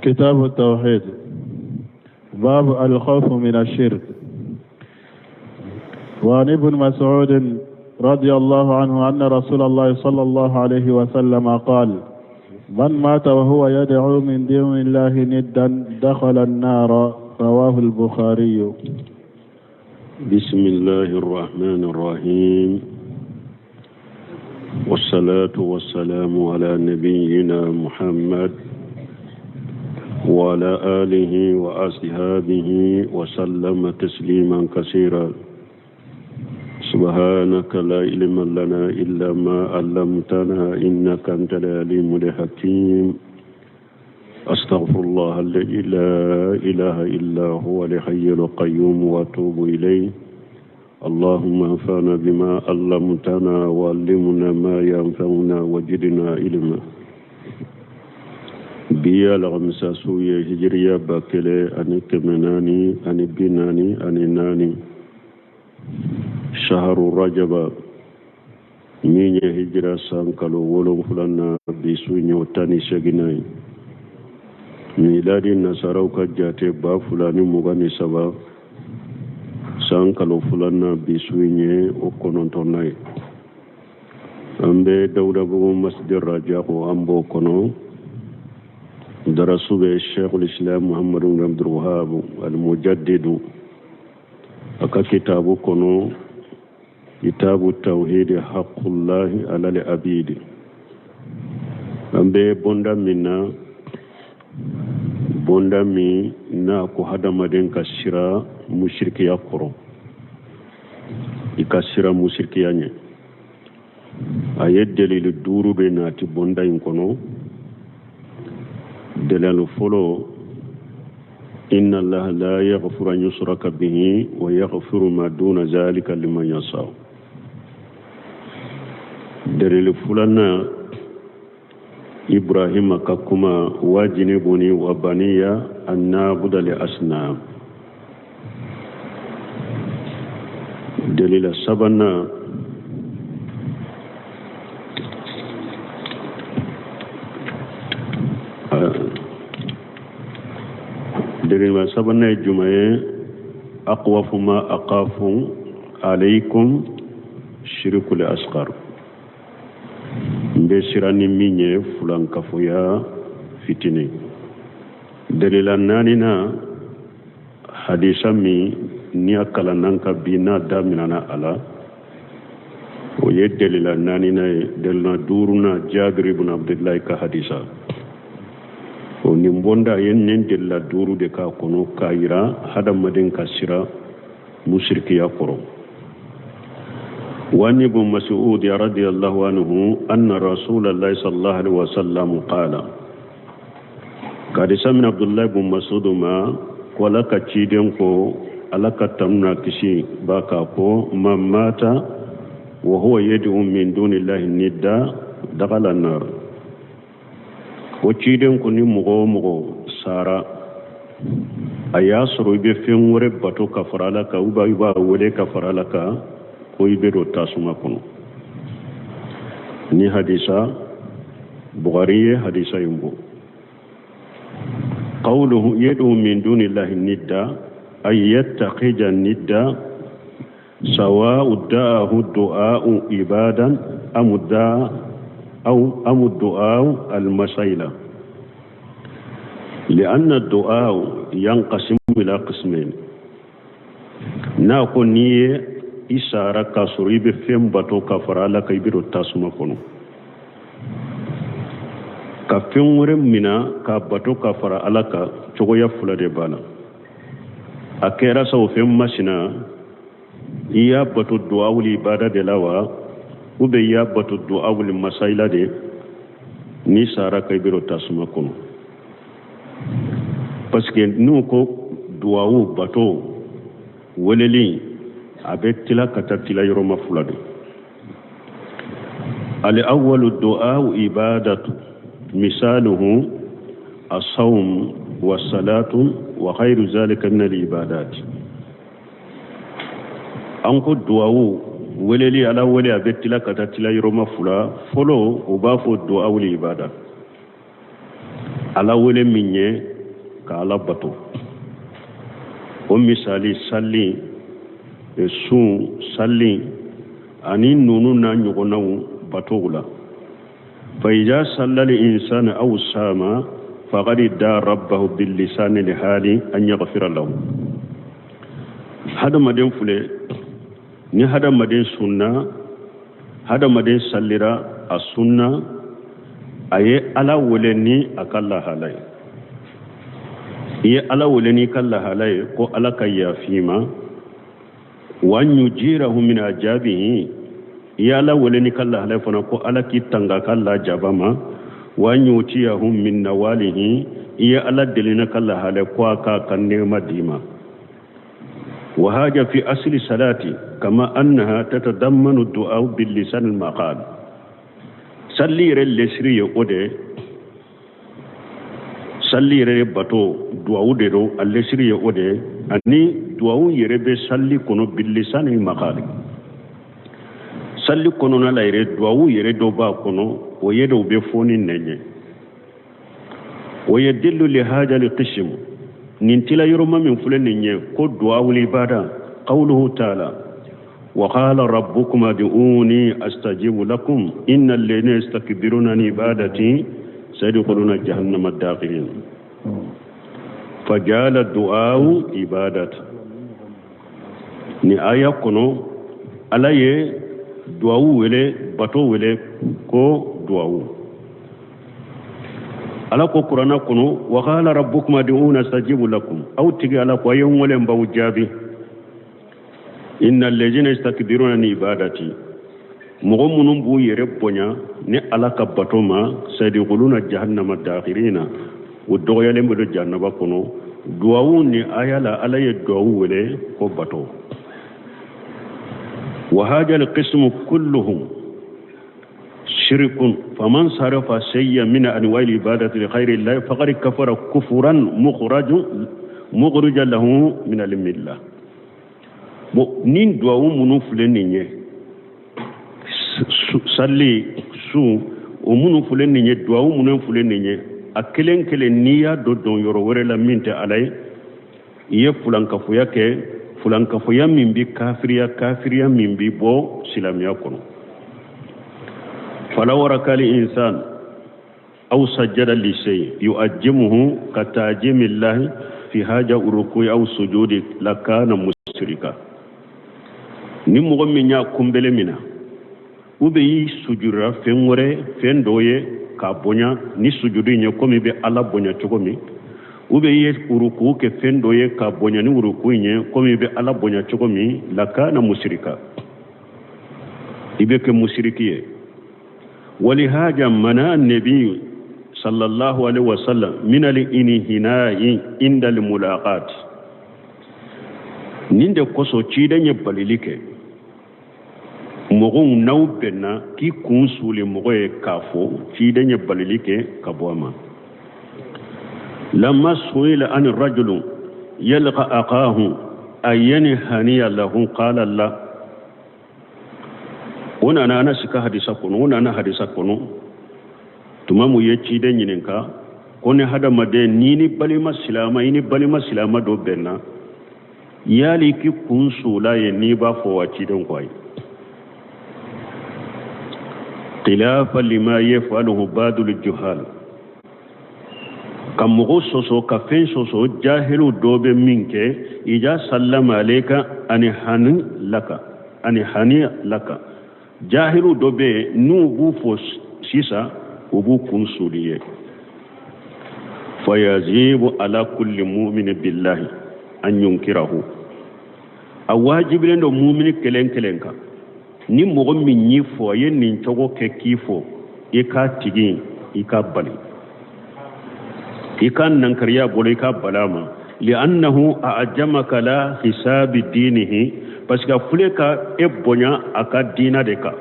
كتاب التوحيد باب الخوف من الشرك وعن ابن مسعود رضي الله عنه أن رسول الله صلى الله عليه وسلم قال من مات وهو يدعو من دون الله ندا دخل النار رواه البخاري بسم الله الرحمن الرحيم والصلاة والسلام على نبينا محمد وعلى آله وأصحابه وسلم تسليما كثيرا سبحانك لا علم لنا إلا ما علمتنا إنك أنت العليم الحكيم أستغفر الله الذي لا إله إلا هو الحي القيوم وأتوب إليه اللهم انفعنا بما علمتنا وعلمنا ما ينفعنا وجدنا علما bi ye alamisa su ye hijiriya 1444 shaharu rajaba min ye hijira san kalo wolonfila na bi su in y'o 18nan ye miladi nasaraw ka jate 2023 san kalo filanan bi su in ye o kɔnɔntɔnnan ye an bɛ dawudabugu masjid rajahu an b'o kɔnɔ darasu bɛ sheikhul islam muhammadu bin abdul wahab al-mujaddidu a ka kitabu kɔnɔ kitabu tawhidi haqullahi alal abidi an bɛ bonda min na bonda min n'a ko hadamaden ka siran musirikiya kɔrɔ i ka siran musirikiya ɲɛ a ye delili duuru de nati bonda in kɔnɔ dalilu fɔlɔ inna allaha la yaghfiru an yushraka bihi wa yaghfiru ma duna zalika liman yasha dalilu filanan ibrahima ka kuma wajinibuni wa baniya an na'buda al asnam dalila sabanan dalila sabanan ye jumɛn ye akhwafu ma akhafu alaykum shirikul asghar n bɛ siran ni min ye fulankafoya fitinin dalila naaninan hadisa min ni a kalanna ka bi n'a daminɛna a la o ye dalila naaninan ye dalila duurunan jabiri ibn abdullahi ka hadisa o nin bonda ye nin dalila duuru de k'a kɔnɔ k'a yira hadamaden ka siran musirikiya kɔrɔ وعن ابن مسعود رضي الله عنه أن رسول الله صلى الله عليه وسلم قال hadisa minɛ abdullahi bun masud ma ko ala ka ciden ko ala ka tanu n'a kisi b'a kan ko man mata wa huwa yad'u min dunillahi nidda dakhala nar ko ciden ko ni mɔgɔ o mɔgɔ sara a y'a sɔrɔ i bɛ fɛn wɛrɛ bato ka fara ala kan ou bien i b'a wele ka fara ala kan ko i bɛ don tasuma kɔnɔ ni hadisa bugari ye hadisa in bɔ qawluhu yad'u min dunillahi nidda ay yattakhidha nidda sawa'u da'ahu du'a'u ibadan am da'a aw am du'a'u al-masaila li'anna ad-du'a yanqasimu ila qismayn n'a ko n'i ye i sara k'a sɔrɔ i bɛ fɛn bato ka fara ala kan i bɛ don tasuma kɔnɔ ka fɛn wɛrɛ mina k'a bato ka fara ala kan cogoya fila de b'a la a kɛra sa o fɛn masina i y'a bato duwawul ibada de la wa ou bien i y'a bato duwawul masayila de n'i sara ka i bɛ don tasuma kɔnɔ parce que n'u ko duwawu bato weleli a bɛ tila ka taa tila yɔrɔma fila de al awwalu du'a'u ibadatu misaluhu asawm wa salatu wa ghayru zalika min al ibadat an ko duwawu weleli ala wele a bɛ tila ka taa tila yɔrɔma fila fɔlɔ u b'a fɔ duwawul ibada Ala wele min ye ka Ala bato, o misali sali, sun, sali ani ninnu n'a ɲɔgɔnnaw batow la. Fa iza sallal insanu aw sama faqad da rabbahu billisani lihali an yaghfira lahu. Hadamaden filɛ, ni hadamaden sunna, hadamaden sallira, a sunna, a ye Ala wele ni a ka lahala ye. I ye Ala wele n'i ka lahala ye ko Ala ka yafa i ma, wa an yujirahu min ajabihi. I ye Ala wele n'i ka lahala ye fana ko Ala k'i tanga ka lajaba ma, wa an yutiyahu min nawalihi. I ye Ala deli n'i ka lahala ye ko a k'a ka nɛɛma d'i ma. Wa haja fi asli salati kama annaha tatadammanu du'a bil lisan al maqal. Salli yɛrɛ lesiri ye o de, salli yɛrɛ ye bato duwawu de don, a lesiri ye o de ye, ani duwawu yɛrɛ bɛ salli kɔnɔ bilisani makali. Salli kɔnɔna la yɛrɛ duwawu yɛrɛ dɔ b'a kɔnɔ, o ye de o bɛ fɔ ni nɛn ye. O ye delilu li hajali qisimu nin tila yɔrɔma min filɛ nin ye ko duwawul ibada, qawluhu taala wa qala rabbukum ad'uni astajibu lakum inna alladhina yastakbiruna an ibadati sayadkhuluna jahannama dakhirin. Fajala du'au ibadat. Ni aya kɔnɔ Ala ye duwawu wele, bato wele ko duwawu. Ala ko kuranna kɔnɔ wa qala rabbukum ad'uni astajibu lakum, aw tigi Ala ko a ye n wele n b'aw jaabi. Inna allazina yastakbiruna an ibadati, mɔgɔ minnu b'u yɛrɛ bonya ni Ala ka bato ma, sayadkhuluna jahannama dakhirina, o dɔgɔyalen bɛ don jahannaba kɔnɔ. Duwawu ni aya la Ala ye duwawu wele ko bato. Wa hajal qismu kulluhum shirkun faman sarafa shay'an min anwa'il ibadati li ghayri llahi faqad kafara kufran mukhraju mukhrijan lahu min al-millah. Bon, ni duwawu minnu filɛ nin ye, salli, sun, o minnu filɛ nin ye, duwawu minnu filɛ nin ye, a kelen kelen n'i y'a dɔ don yɔrɔ wɛrɛ la min tɛ Ala ye, i ye fulankafoya kɛ, fulankafoya min bɛ kafiriya, kafiriya min bɛ bɔ silamɛya kɔnɔ. Falaw rakal insan aw sajada li shay yu'ajjimuhu ka ta'jimillahi fi haja urukui aw sujudi lakana mushrika. Ni mɔgɔ min y'a kunbele mina ou bien y'i sujudira fɛn wɛrɛ, fɛn dɔ ye k'a bonya ni sujudu in ye komi i bɛ Ala bonya cogo min, ou bien i ye uruku kɛ fɛn dɔ ye k'a bonya ni uruku in ye komi i bɛ Ala bonya cogo min, lakana mushrika, i bɛ kɛ musiriki ye. Walihaja mana nabi sallallahu alaihi wasallam min al inhina'i inda al mulaqat. Nin de kosɔn ciden ye balili kɛ mɔgɔw n'aw bɛnna k'i kun suli mɔgɔ ye k'a fɔ, ciden ye balili kɛ ka bɔ a ma. Lamma su'ila an rajulu yalqa akahu ayanhaniya lahu qala la. O nana Anasi ka hadisa kɔnɔ, o nana hadisa kɔnɔ tuma mun ye ciden ɲininka ko ni hadamaden n'i ni balima silama, i ni balima silama dɔ bɛnna, yali k'i kun sula ye n'i b'a fɔ wa? Ciden ko ayi. Khilafa lima yafaluhu ba'dul juhal, ka mɔgɔ sɔsɔ, ka fɛn sɔsɔ, jahiliw dɔ bɛ min kɛ, ija sallama alayka ani hani laka, ani hani laka. Jahiliw dɔ bɛ yen n'u b'u fɔ sisan, u b'u kun suli ye. Fayajibu ala kulli mu'mini billahi an yunkirahu. A wajibilen don mumini kelen kelen kan, ni mɔgɔ min y'i fɔ, a ye nin cogo kɛ k'i fɔ, i k'a tigi i k'a bali, i k'a nankariya bolo, i k'a bali a ma. Li'annahu a'jamaka la hisabi dinihi, parce que a filɛ ka e bonya a ka diina de kan,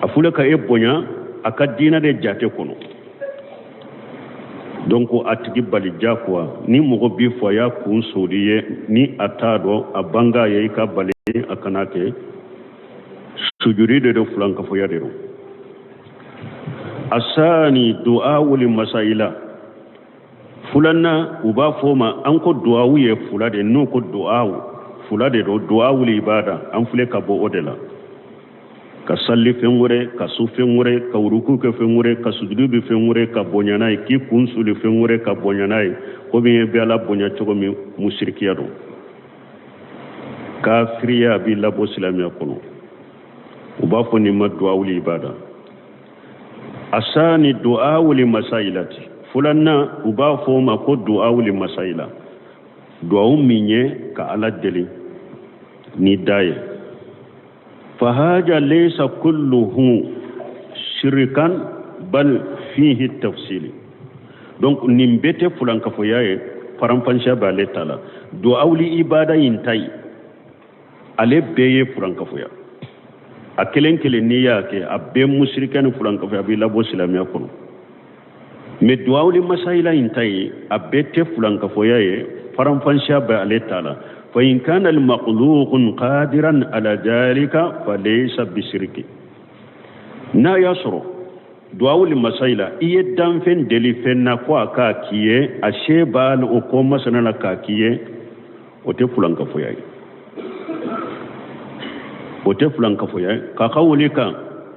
a filɛ ka e bonya a ka diina de jate kɔnɔ. Donc a tigi bali diyagoya, ni mɔgɔ b'i fɔ a y'a kun soli ye, ni a t'a dɔn a banga ye, i ka bali a kana kɛ. Sujudi de don, fulankafoya de don. Asani du'awul masaila, fulanna u b'a fɔ o ma, an ko du'awu ye fula de, n'u ko du'awu fula de don, du'awul ibada, an filɛ ka bɔ o de la, ka salli fɛn wɛrɛ, ka sun fɛn wɛrɛ, ka uruku kɛ fɛn wɛrɛ, ka sujudu bi fɛn wɛrɛ, ka bonya n'a ye, k'i kun suli fɛn wɛrɛ, ka bonya n'a ye, komi i bɛ Ala bonya cogo min, musirikiya don, kafiriya b'i labɔ silamɛya kɔnɔ. U b'a fɔ nin ma du'awul ibada. Asani du'awul masailati, fulanna u b'a fɔ o ma ko du'awul masaila, du'awu min ye ka Ala deli ni da ye. Fahaja laysa kulluhu shirkan bal fihi tafsili. Donc nin bɛɛ tɛ fulankafoya ye, faranfansiya b'ale ta la. Du'awul ibada in ta ye, ale bɛɛ ye fulankafoya, a kelen kelen n'i y'a kɛ, a bɛɛ musirikɛ ni fulankafoya, a b'i labɔ silamɛya kɔnɔ. Mais duwawuli masayila in ta ye, a bɛɛ tɛ fulankafoya ye, faranfansiya bɛ ale ta la. Fa in kana al-makhluqun qadiran ala dhalika fa laysa bisirki. N'a y'a sɔrɔ duwawuli masayila, i ye danfɛn deli fɛn na ko a k'a k'i ye, a se b'a o ko masana la k'a k'i ye, o tɛ fulankafoya ye, o tɛ fulankafoya ye. Ka qawlika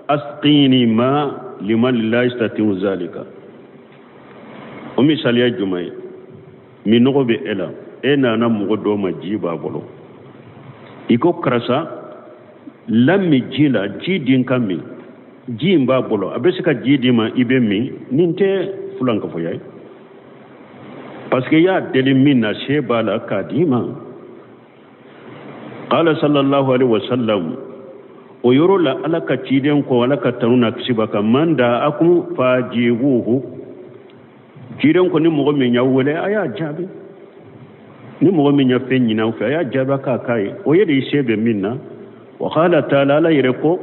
asqini ma liman la yastati'u zalika. O misaliya jumɛn ye? Minnɔgɔ bɛ e la, e nana mɔgɔ dɔ ma, ji b'a bolo, i ko karisa n lamin ji la, ji di n ka min. Ji in b'a bolo, a bɛ se ka ji d'i ma, i bɛ min. Nin tɛ fulankafoya ye, parce que i y'a deli min na, se b'a la k'a d'i ma. Qala sallallahu alaihi wasallam, o yɔrɔ la Ala ka ciden ko, Ala ka tanu na kisi b'a kan, man da'akum fajibuhu. Ciden ko ni mɔgɔ min y'a wele, a y'a jaabi. Ni mɔgɔ min ye fɛn ɲini aw fɛ, a y'a jaabi k'a k'a ye, o ye de i se bɛ min na. Wa qala ta'ala, Ala yɛrɛ ko,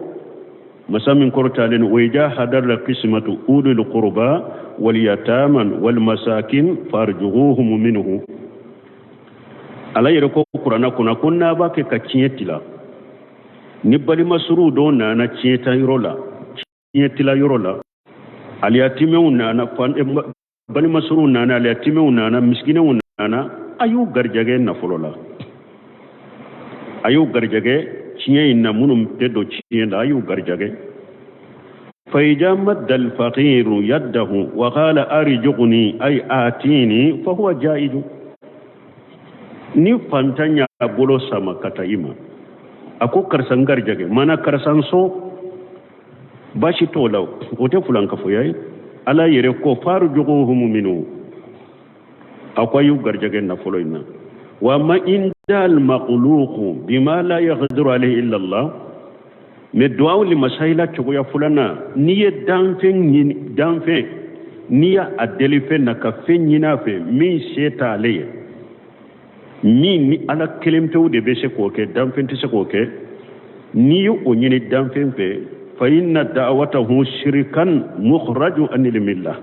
masa min kɔrɔtalen, wa idha hadara qismatu ulul qurba wal yatama wal masakin farjuhuhum minhu. Ala yɛrɛ ko kuranna kɔnɔ ko n'a b'a kɛ ka tiɲɛ tila, ni balima suruw dɔw nana tiɲɛ ta yɔrɔ la, tiɲɛ tila yɔrɔ la, aliyatimɛw nana, balima suruw nana, aliyatimɛw nana, misikinɛw nana, a y'u garijɛgɛ nafolo la, a y'u garijɛgɛ tiɲɛ in na, minnu tɛ don tiɲɛ la, a y'u garijɛgɛ. Fa idha madda alfaqiru yaddahu wa qala arjuqni ay atini fa huwa jaizu. Ni fantan y'a bolo sama ka taa i ma, a ko karisa n garijɛgɛ, mana karisa n sɔn, baasi t'o la, o tɛ fulankafoya ye. Ala yɛrɛ ko farjuquhum minhu, a ko a y'u garijɛgɛ nafolo in na. Wa ma in dal makhluqu bima la yaqdiru alayhi illa Allah. Mais duwawu li masayila cogoya filanan, n'i ye danfɛn ɲini, danfɛn n'i y'a deli fɛn na, ka fɛn ɲini a fɛ min se t'ale ye, min ni Ala kelen pewu de bɛ se k'o kɛ, danfɛn tɛ se k'o kɛ, n'i ye o ɲini danfɛn fɛ, fa inna da'watahu shirkan mukhraju anil millah.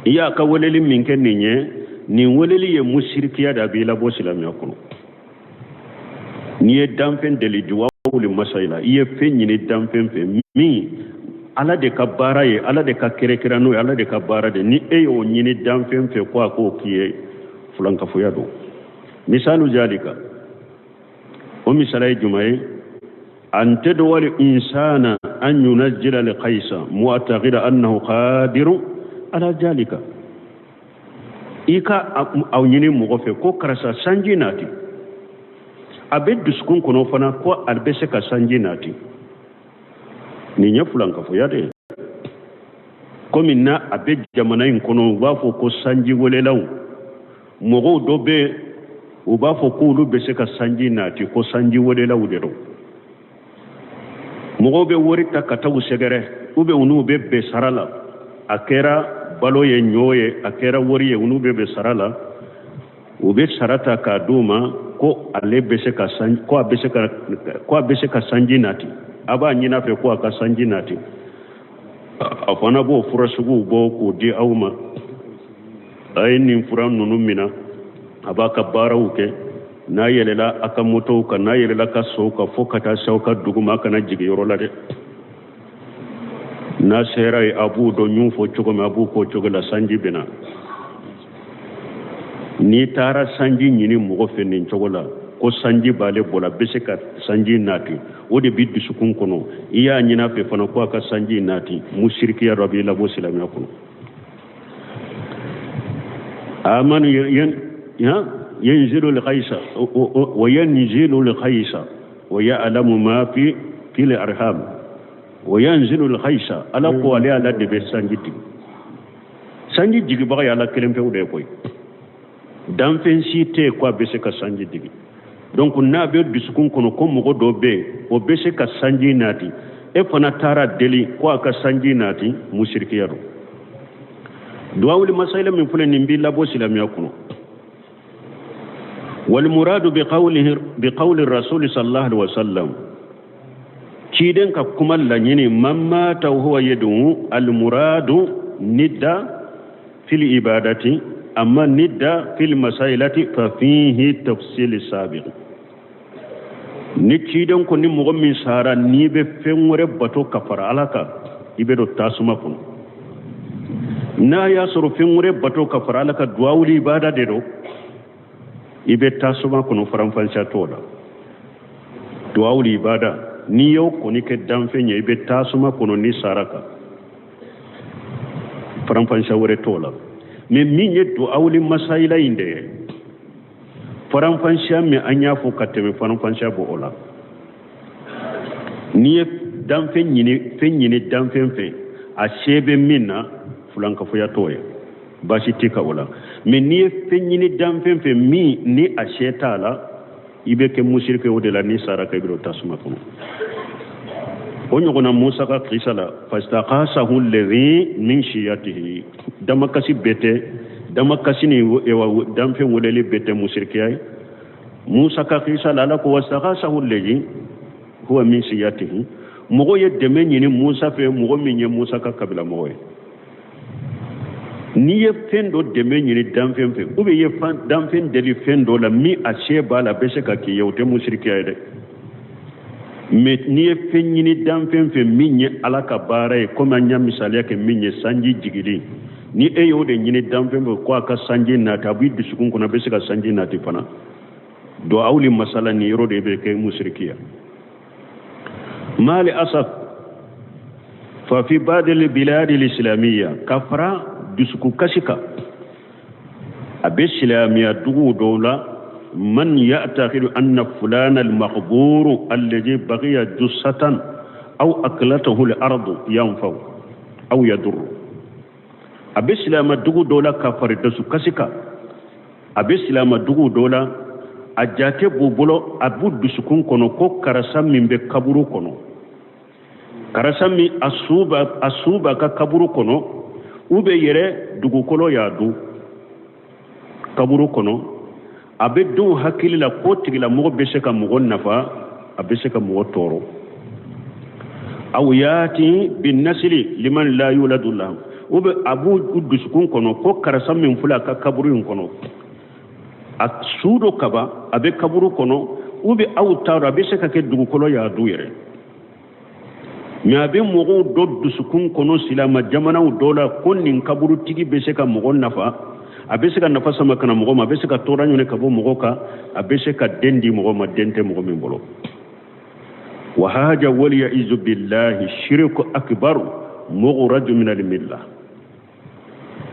I y'a ka weleli min kɛ nin ye, nin weleli ye musirikiya de, a b'i labɔ silamɛya kɔnɔ. N'i ye danfɛn deli duwawu li masayila, i ye fɛn ɲini danfɛn fɛ min Ala de ka baara ye, Ala de ka kɛrɛkɛrɛ n'o ye, Ala de ka baara de, ni e y'o ɲini danfɛn fɛ ko a k'o k'i ye, fulankafoya don. Misalu zalika, o misala ye jumɛn ye? An tad'uwa al insana an yunajjila al qaysa mu'taqida annahu qadiru ala zalika. I ka aw ɲini mɔgɔ fɛ ko karisa sanji nati, a bɛ dusukun kɔnɔ fana ko a bɛ se ka sanji nati, nin ye fulankafoya de ye. Komi na a bɛ jamana in kɔnɔ, u b'a fɔ ko sanji welelaw, mɔgɔw dɔ bɛ, u b'a fɔ k'olu bɛ se ka sanji nati, ko sanji welelaw de don. Mɔgɔw bɛ wari ta ka taa u sɛgɛrɛ, ou bien u n'u bɛ bɛn sara la, a kɛra balo ye, ɲɔ ye, a kɛra wari ye, u n'u bɛ bɛn sara la, u bɛ sara ta k'a d'u ma ko ale bɛ se ka san, ko a bɛ se ka, ko a bɛ se ka sanji nati. A b'a ɲini a fɛ ko a ka sanji nati, a fana b'o fura suguw bɔ k'o di aw ma, a ye nin fura ninnu minɛ, a b'a ka baaraw kɛ, n'a yɛlɛla a ka motow kan, n'a yɛlɛla ka sow kan, fo ka taa se aw ka dugu ma, a kana jigin yɔrɔ la dɛ. N'a sera yen, a b'u dɔn, n y'u fɔ cogo min, a b'u k'o cogo la, sanji bɛ na. N'i taara sanji ɲini mɔgɔ fɛ nin cogo la, ko sanji b'ale bolo, a bɛ se ka sanji nati, o de b'i dusukun kɔnɔ, i y'a ɲini a fɛ fana ko a ka sanji nati, musirikiya dɔ b'i labɔ silamɛya kɔnɔ. Amanu yanzilu al-ghaysa wa yanzilu al-ghaysa wa ya'lamu ma fi fil arham wa yanzilu al-ghaysa. Ala ko ale Ala de bɛ sanji jigi. Sanji jigibaga ye Ala kelen pewu de ye koyi. Danfɛn si tɛ yen ko a bɛ se ka sanji jigi. Donc n'a bɛ dusukun kɔnɔ ko mɔgɔ dɔ bɛ yen, o bɛ se ka sanji nati, e fana taara deli ko a ka sanji nati, musirikiya don. Duwawuli masayila min filɛ nin b'i labɔ silamɛya kɔnɔ. Walmuradu biqawli rasuli sallallahu alaihi wasallam, ciden ka kuma laɲini, man mata huwa yad'u, almuradu nidda fil ibadati, amma nidda fil masailati fa fihi tafsil sabiq. Ni ciden ko ni mɔgɔ min sara n'i bɛ fɛn wɛrɛ bato ka fara Ala kan, i bɛ don tasuma kɔnɔ. N'a y'a sɔrɔ fɛn wɛrɛ bato ka fara Ala kan, duwawuli ibada de don, i bɛ tasuma kɔnɔ, faranfasiya t'o la. Duwawuli ibada, n'i y'o kɔni kɛ danfɛn ye, i bɛ tasuma kɔnɔ ni sara kan, faranfasiya wɛrɛ t'o la. Mais min ye duwawuli masayila in de ye, faranfasiya min an y'a fɔ ka tɛmɛ, faranfasiya bɔ o la. N'i ye danfɛn ɲini, fɛn ɲini danfɛn fɛ, a se bɛ min na, fulankafoya t'o ye, baasi t'i kan o la. Mais n'i ye fɛn ɲini danfɛn fɛ min ni a se t'a la, i bɛ kɛ musirike o de la, n'i sara ka i bɛ don tasuma kɔnɔ. O ɲɔgɔnna Musa ka kisa la, fastakasahu lezi min shiyatihi, damakasi bɛɛ tɛ, damakasi ni danfɛn weleli bɛɛ tɛ musirikiya ye. Musa ka kisa la, Ala ko wastakasahu lezi huwa min shiyatihi, mɔgɔ ye dɛmɛ ɲini Musa fɛ, mɔgɔ min ye Musa ka kabila mɔgɔ ye. N'i ye fɛn dɔ dɛmɛ ɲini danfɛn fɛ, ou bien i ye danfɛn deli fɛn dɔ la min a se b'a la, a bɛ se ka k'i ye, o tɛ musirikiya ye dɛ. Mais n'i ye fɛn ɲini danfɛn fɛ min ye Ala ka baara ye, komi an y'a misaliya kɛ min ye sanji jigili, ni e y'o de ɲini danfɛn fɛ ko a ka sanji nati, a b'i dusukun kɔnɔ, a bɛ se ka sanji nati fana. Duwawuli masala nin yɔrɔ de bɛ kɛ musirikiya. Mali asaf fa fi badil biladi islamiyya, ka fara dusukun kasi kan, a bɛ silamɛya duguw dɔw la, man ya'taqidu anna fulana al-maqburu alladhi baqiya jussatan aw aklatahu al-ardu yanfa'u aw yadurru. A bɛ silamɛ dugu dɔw la ka fara dusukasi kan, a bɛ silamɛ dugu dɔw la, a jate b'u bolo, a b'u dusukun kɔnɔ ko karisa min bɛ kaburu kɔnɔ, karisa min a su b'a ka kaburu kɔnɔ, u bɛ yɛrɛ dugukolo y'a dun kaburu kɔnɔ, a bɛ dɔw hakili la k'o tigilamɔgɔ bɛ se ka mɔgɔ nafa, a bɛ se ka mɔgɔ tɔɔrɔ. Aw yaati bin nasili liman la yuladu lahu, u bɛ a b'u dusukun kɔnɔ ko karisa min filɛ a ka kaburu in kɔnɔ, a su don kaban, a bɛ kaburu kɔnɔ, u bɛ aw t'a dɔn, a bɛ se ka kɛ dugukolo y'a dun yɛrɛ. Mais a bɛ mɔgɔw dɔ dusukun kɔnɔ silama jamanaw dɔ la ko nin kaburutigi bɛ se ka mɔgɔ nafa, a bɛ se ka nafa sama ka na mɔgɔ ma, a bɛ se ka tɔɔrɔ ɲini ka bɔ mɔgɔ kan, a bɛ se ka den di mɔgɔ ma, den tɛ mɔgɔ min bolo. Wa haja wal ya'izu billahi shirku akbar mukhraju min al-milla.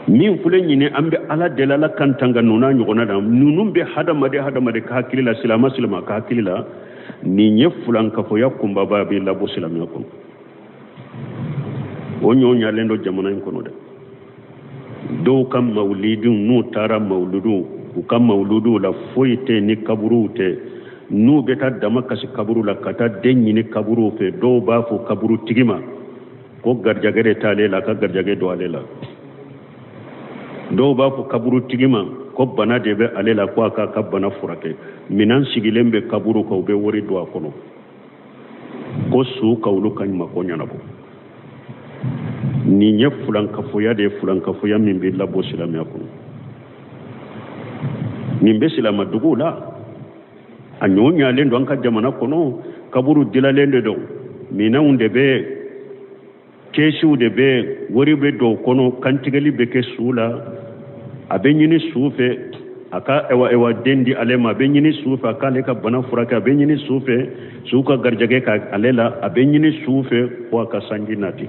Min filɛ ɲini, an bɛ Ala deli, Ala k'an tanga ninnu n'a ɲɔgɔnna na. Ninnu bɛ hadamaden ka hakili la, silama silama ka hakili la, nin ye fulankafoya kunbaba bɛ labɔ silamɛya kɔnɔ. O ɲɔ ɲalen don jamana in kɔnɔ dɛ. Dɔw ka mawulidiw, n'u taara mawuludiw, u ka mawuludiw la foyi tɛ ni kaburuw tɛ. N'u bɛ taa dama kasi kaburu la ka taa den ɲini kaburuw fɛ, dɔw b'a fɔ kaburutigi ma ko garijɛgɛ de t'ale la, ka garijɛgɛ don ale la. Dɔw b'a fɔ kaburutigi ma ko bana de bɛ ale la, ko a k'a ka bana furakɛ. Minɛn sigilen bɛ kaburu kan, u bɛ wari don a kɔnɔ ko su ka olu ka mako ɲɛnabɔ. Nin ye fulankafoya de ye, fulankafoya min bɛ labɔ silamɛya kɔnɔ. Nin bɛ silamɛ duguw la, a ɲɔ ɲalen don an ka jamana kɔnɔ, kaburu dilalen de don, minɛnw de bɛ Kɛsiw de bɛ wari bɛ don o kɔnɔ, kantigɛli bɛ kɛ su la, a bɛ ɲini su fɛ a ka ewa ewa den di ale ma, a bɛ ɲini su fɛ a k'ale ka bana furakɛ, a bɛ ɲini su fɛ su ka garijɛgɛ ka ale la, a bɛ ɲini su fɛ ko a ka sanji nati.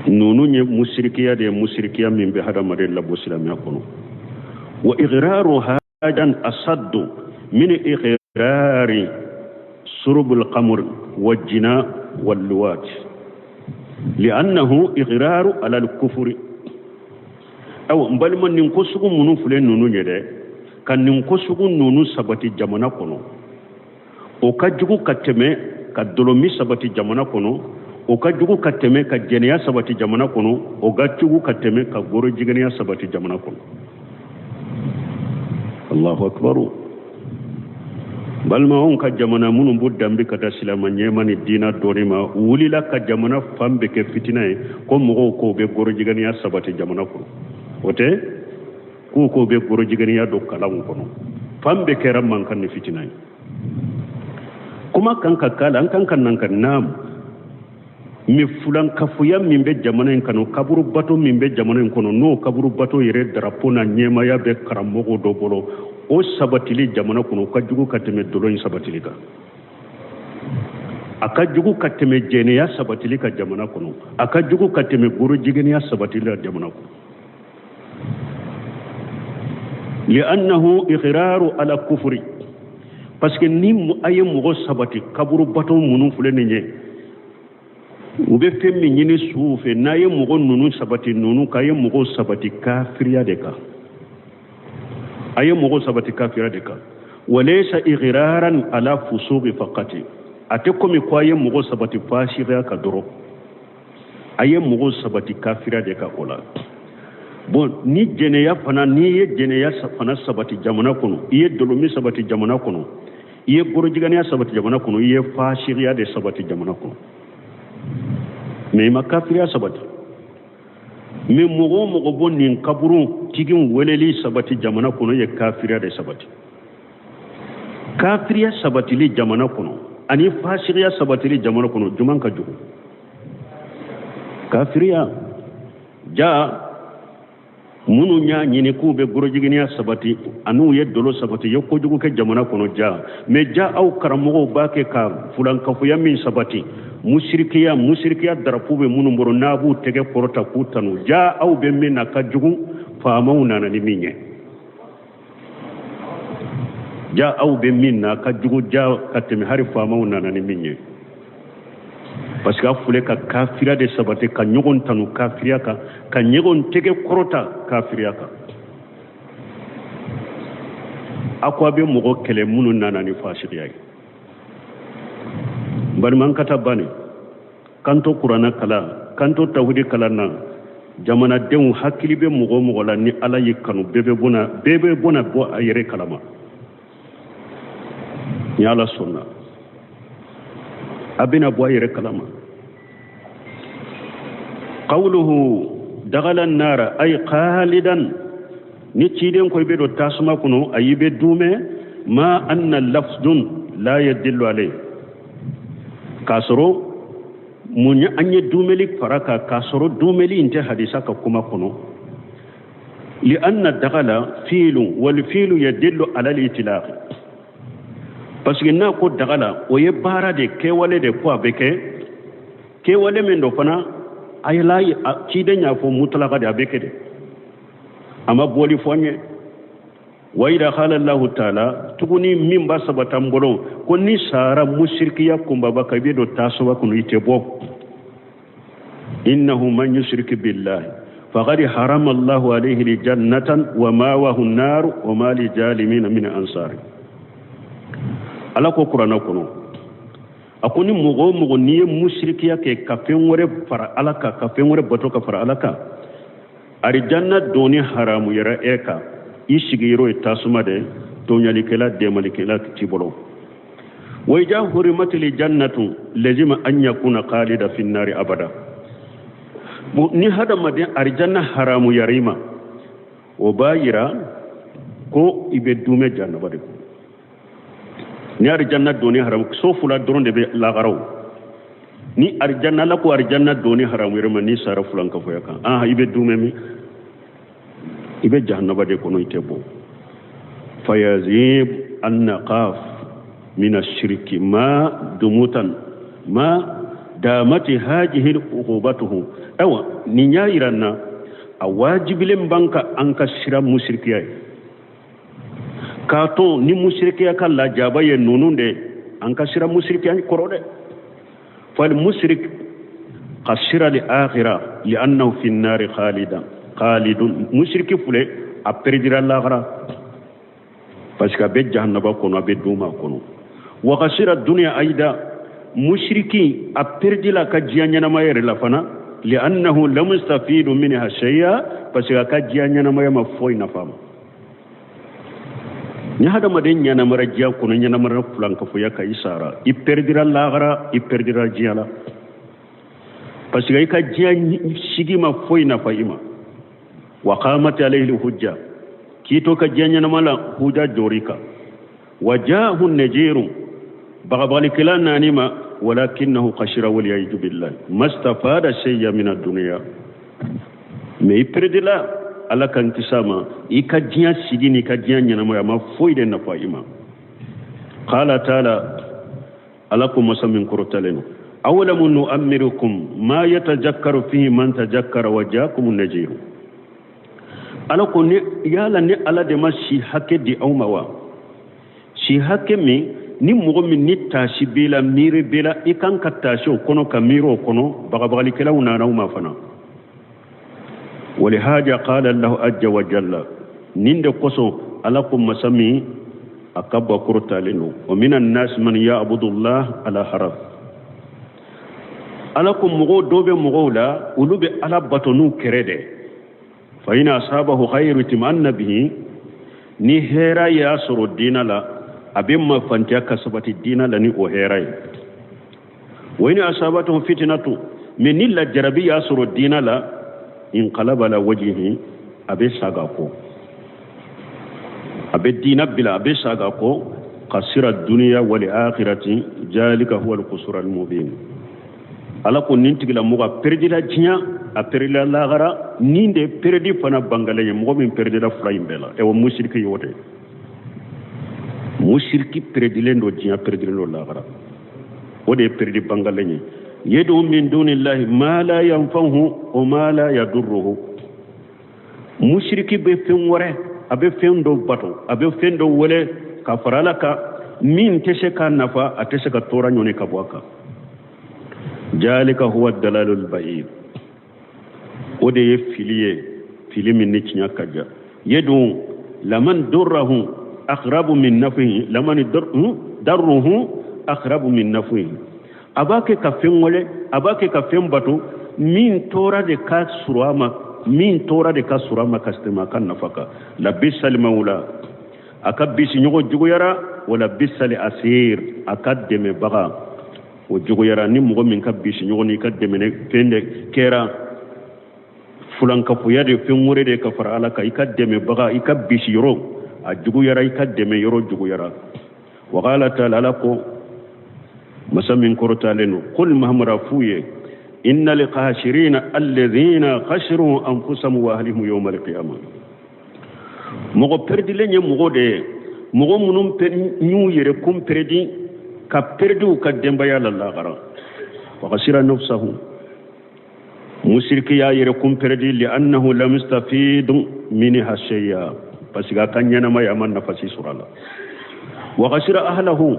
Ninnu ye musirikiya de ye, musirikiya min bɛ hadamaden labɔ silamɛya kɔnɔ. Wa ighraru hadan asaddu min ighrari surubul khamr wa jina wal luwat li'annahu ighraru ala al-kufri. Awa n balima, nin ko sugu minnu filɛ ninnu ye dɛ, ka nin ko sugu ninnu sabati jamana kɔnɔ, o ka jugu ka tɛmɛ ka dɔlɔmin sabati jamana kɔnɔ, o ka jugu ka tɛmɛ ka jɛnɛya sabati jamana kɔnɔ, o ka jugu ka tɛmɛ ka gorojigɛnɛya sabati jamana kɔnɔ. Allahu akbaru. Balima, anw ka jamana minnu b'u danbe ka taa silama ɲɛma ni diina dɔɔni ma, u wulila ka jamana fan bɛɛ kɛ fitina ye, ko mɔgɔw k'o bɛ gorojigɛnɛya sabati jamana kɔnɔ. O tɛ k'u k'o bɛ gorojigɛnɛya don kalanw kɔnɔ. Fan bɛɛ kɛra mankan ni fitina ye. Kuma kan ka k'a la, an kan ka nan ka naamu mais fulankafoya min bɛ jamana in kɔnɔ, kaburu bato min bɛ jamana in kɔnɔ, n'o kaburu bato yɛrɛ darapo n'a ɲɛmaya bɛ karamɔgɔ dɔ bolo, o sabatili jamana kɔnɔ, o ka jugu ka tɛmɛ dɔlɔ in sabatili kan, a ka jugu ka tɛmɛ jɛnɛya sabatili kan jamana kɔnɔ, a ka jugu ka tɛmɛ gorojigɛnɛya sabatili la jamana kɔnɔ. Li'annahu iqraru ala kufri, parce que ni a ye mɔgɔ sabati kaburu bato minnu filɛ nin ye, u bɛ fɛn min ɲini suw fɛ, n'a ye mɔgɔ ninnu sabati ninnu kan, a ye mɔgɔw sabati kafiriya de kan, a ye mɔgɔw sabati kafiriya de kan. Walaysa iqraran ala fusuqi faqati, a tɛ komi ko a ye mɔgɔ sabati fasiya kan dɔrɔn, a ye mɔgɔw sabati kafiriya de kan o la. Bon, ni jɛnɛya fana, n'i ye jɛnɛya fana sabati jamana kɔnɔ, i ye dɔlɔmin sabati jamana kɔnɔ, i ye gorojigɛnɛya sabati jamana kɔnɔ, i ye fasiya de sabati jamana kɔnɔ, mais i ma kafiriya sabati. Mais mɔgɔ o mɔgɔ bɔ nin kaburu tigiw weleli sabati jamana kɔnɔ, i ye kafiriya de sabati. Kafiriya sabatili jamana kɔnɔ ani fasiya sabatili jamana kɔnɔ, juman ka jugu? Kafiriya. Ja minnu y'a ɲini k'u bɛ gorojiginiya sabati an'u ye dolo sabati, ye kojugu kɛ jamana kɔnɔ. Ja mais ja aw karamɔgɔw b'a kɛ ka fulankafoya min sabati, musirikiya, musirikiya darapo bɛ minnu bolo, n'a b'u tɛgɛ kɔrɔta k'u tanu, ja aw bɛ min na ka jugu faamaw nana ni min ye. Ja aw bɛ min na ka jugu ja ka tɛmɛ hali faamaw nana ni min ye, parce que a filɛ ka kafiriya de sabati, ka ɲɔgɔn tanu kafiriya kan, ka ɲɔgɔn tɛgɛ kɔrɔta kafiriya kan. A ko a bɛ mɔgɔ kɛlɛ minnu nana ni fasiya ye. Balima, an ka taa bani k'an to kuranna kalan, k'an to tawhidi kalan na. Jamanadenw hakili bɛ mɔgɔ o mɔgɔ la, ni Ala y'i kanu, bɛɛ bɛ bɔna, bɛɛ bɛ bɔna bɔ a yɛrɛ kalama. Ni Ala sɔnna, a bɛna bɔ a yɛrɛ kalama. Qawluhu dagala nara ay khalidan, ni ciden ko i bɛ don tasuma kɔnɔ, ayi bɛ dumɛ ma anna lafzun la yadillu alayhi, k'a sɔrɔ mun ye an ye dumeli fara kan, k'a sɔrɔ dumeli in tɛ hadisa ka kuma kɔnɔ. Li'anna dagala fiilun wal fiilu yadillu ala al-itlaq, parce que n'a ko dagala, o ye baara de, kɛwale de, ko a bɛ kɛ kɛwale min dɔ fana, a ye la ciden y'a fɔ mutalaka de, a bɛ kɛ de, a ma bɔli fɔ an ye. Wa idha qala Allahu ta'ala, tuguni min b'a sabata n bolo ko ni sara musirikiya kunbaba kan, i bɛ don tasuma kɔnɔ, i tɛ bɔ. Innahu man yushrik billahi faqad harama Allahu alayhi aljannatan wa mawahu an-nar wa ma lizalimina min ansar. Ala ko kuranɛ kɔnɔ, a ko ni mɔgɔ o mɔgɔ n'i ye musirikiya kɛ, ka fɛn wɛrɛ fara Ala kan, ka fɛn wɛrɛ bato ka fara Ala kan, arijanna donni haramuyara e kan, i sigiyɔrɔ ye tasuma de, tɔɲalikɛla dɛmɛlikɛla t'i bolo. Wa idha hurimatil jannatu lazima an yakuna khalida fi nari abada. Bon, ni hadamaden arijanna haramuyara i ma, o b'a yira ko i bɛ dumɛ jahanaba de kɔnɔ. Ni arijanna donni haram, so fila dɔrɔn de bɛ lagaraw. Ni arijanna, Ala ko arijanna donni haramuyara i ma n'i sara fulankafoya kan, ah, i bɛ dumɛ min? I bɛ jahanaba de kɔnɔ, i tɛ bɔ. Fayazib annaqaf min ashiriki ma dumutan ma damati hajihi uqubatuhu. Ayiwa, nin y'a yira n na, a wajibilen b'an kan an ka siran musirikiya ye, k'a to ni musirikiya ka lajaba ye ninnu de, an ka siran musirikiya kɔrɔ dɛ. Fal musirik khasira li akhira li annahu fi nari khalidan khalidun. Musiriki filɛ, a peredira lahara parce que a bɛ jahanaba kɔnɔ, a bɛ duuma kɔnɔ. Wa khasira dunya aida, musiriki a peredila ka diɲɛ ɲɛnamaya yɛrɛ la fana, li'annahu lam yastafidu minha shay'a, parce que a ka diɲɛ ɲɛnamaya ma foyi nafa ma. Ni hadamaden ɲɛnamara diɲɛ kɔnɔ, ɲɛnamara fulankafoya kan, i sara, i pɛridira lahara, i pɛridira diɲɛ la, parce que i ka diɲɛ sigi ma foyi nafa i ma. Wa qamat alayhi hujja, k'i to ka diɲɛ ɲɛnama la, huja jɔr'i kan. Wa jaahu najiru, bagabagalikɛla nan'i ma, walakinahu khashira waliyaidu billahi mastafada shay'a min ad-dunya. Mais i peredila, Ala kan kisa ma, i ka diɲɛ sigi n'i ka diɲɛ ɲɛnamaya ma foyi de nafa i ma. Qala taala, Ala ko, masa min kɔrɔtalen don, awalamu nu'ammirukum ma yatajakkaru fihi man tajakkara wa jaakum najiru. Ala ko ne yala ne Ala de ma si hakɛ di aw ma wa? Si hakɛ min ni mɔgɔ min ni taasi b'i la, miiri b'i la, i kan ka taasi o kɔnɔ, ka miiri o kɔnɔ. Bagabagalikɛlaw nana aw ma fana. Walihaja qala Allahu ajja wa jalla, nin de kosɔn Ala ko, masa min a ka ba kɔrɔtalen don, wa minan nas man ya'budullah ala haraf. Ala ko mɔgɔw dɔw bɛ mɔgɔw la, olu bɛ Ala bato n'u kɛrɛ dɛ. Fa in asabahu khairu itma'anna bihi, ni hɛra y'a sɔrɔ diina la, a bɛ mafantiya ka sabati diina la ni o hɛra ye. Wa in asabatuhu fitnatu, mais ni lajarabi y'a sɔrɔ diina la, inqalaba ala wajhihi, a bɛ saga kɔ, a bɛ diina bila, a bɛ saga kɔ. Khasira duniya wal akhirati jalika huwa al-khusran al-mubin. Ala ko nin tigilamɔgɔ a peredila diɲɛ, a peredila lahara, nin de peredi fana bangalen ye, mɔgɔ min peredila fila in bɛɛ la. Ɛwɔ, musiriki y'o de, musiriki peredilen don diɲɛ, peredilen don lahara, o de ye peredi bangalen ye. Yad'u min dunillahi ma la yanfa'uhu wa ma la yadurruhu. Musiriki bɛ fɛn wɛrɛ, a bɛ fɛn dɔ bato, a bɛ fɛn dɔ wele ka fara Ala kan, min tɛ se k'a nafa, a tɛ se ka tɔɔrɔ ɲɔni ka bɔ a kan. Jalika huwa dalalul ba'id, o de ye fili ye, fili min ni tiɲɛ ka jan. Yad'u laman durrahu aqrabu min nafihi, laman darruhu aqrabu min nafihi. A b'a kɛ ka fɛn wele, a b'a kɛ ka fɛn bato min tɔɔrɔ de ka surun a ma, min tɔɔrɔ de ka surun a ma ka tɛmɛ a ka nafa kan. Labisal mawla, a ka bisiɲɔgɔn juguyara, wala bisal asir, a ka dɛmɛbaga o juguyara. Ni mɔgɔ min ka bisiɲɔgɔn n'i ka dɛmɛ fɛn de kɛra fulankafoya de, fɛn wɛrɛ de ka fara Ala kan, i ka dɛmɛbaga, i ka bisiyɔrɔ a juguyara, i ka dɛmɛ yɔrɔ juguyara. Wa qala taala, Ala ko, masa min kɔrɔtalen don, qul Mahamadu f'u ye, innal khasirina alladhina khasiru anfusahum wa ahlihim yawma alqiyamah. Mɔgɔ pɛrɛdilen ye mɔgɔ de ye, mɔgɔ minnu y'u yɛrɛ kun pɛrɛdi ka pɛrɛdi u ka denbaya la lahara. Wa khasira nafsahu, musiriki y'a yɛrɛ kun pɛrɛdi, li annahu lam yastafid minha shay'a, parce que a ka ɲɛnamaya a ma nafa si sɔrɔ a la. Wa khasira ahlahu,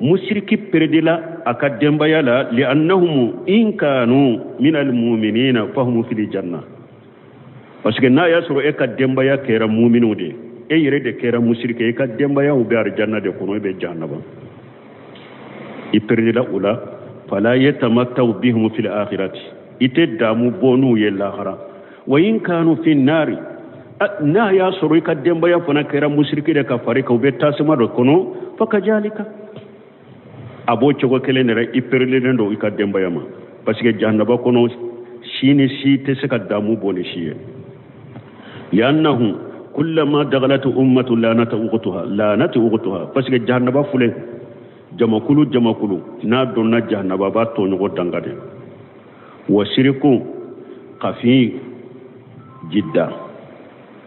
musiriki pɛrɛdila a ka denbaya la, li annahum in kanu min almu'minina fahum fil janna, parce que n'a y'a sɔrɔ e ka denbaya kɛra muminiw de, e yɛrɛ de kɛra musiriki, e ka denbayaw bɛ arijanna de kɔnɔ, e bɛ jahannama, i pɛrɛdila o la. Fala yatamattau bihim fil akhirati, i tɛ damu bɔ n'u ye lahara. Wa in kanu fi nari, n'a y'a sɔrɔ i ka denbaya fana kɛra musiriki de ka fari kan, u bɛ tasuma dɔ kɔnɔ, fa kajalika, a b'o cogo kelen de la, i pɛrɛdilen don i ka denbaya ma, parce que jahanaba kɔnɔ si ni si tɛ se ka damu bɔ ni si ye. Liannahu kullama dagalat ummatu lanat ukhtuha, lanat ukhtuha, parce que jahanaba filɛ. Jamakulu jamakulu n'a donna jahanaba, a b'a tɔɲɔgɔn danga de. Wa siriku kafi jidda.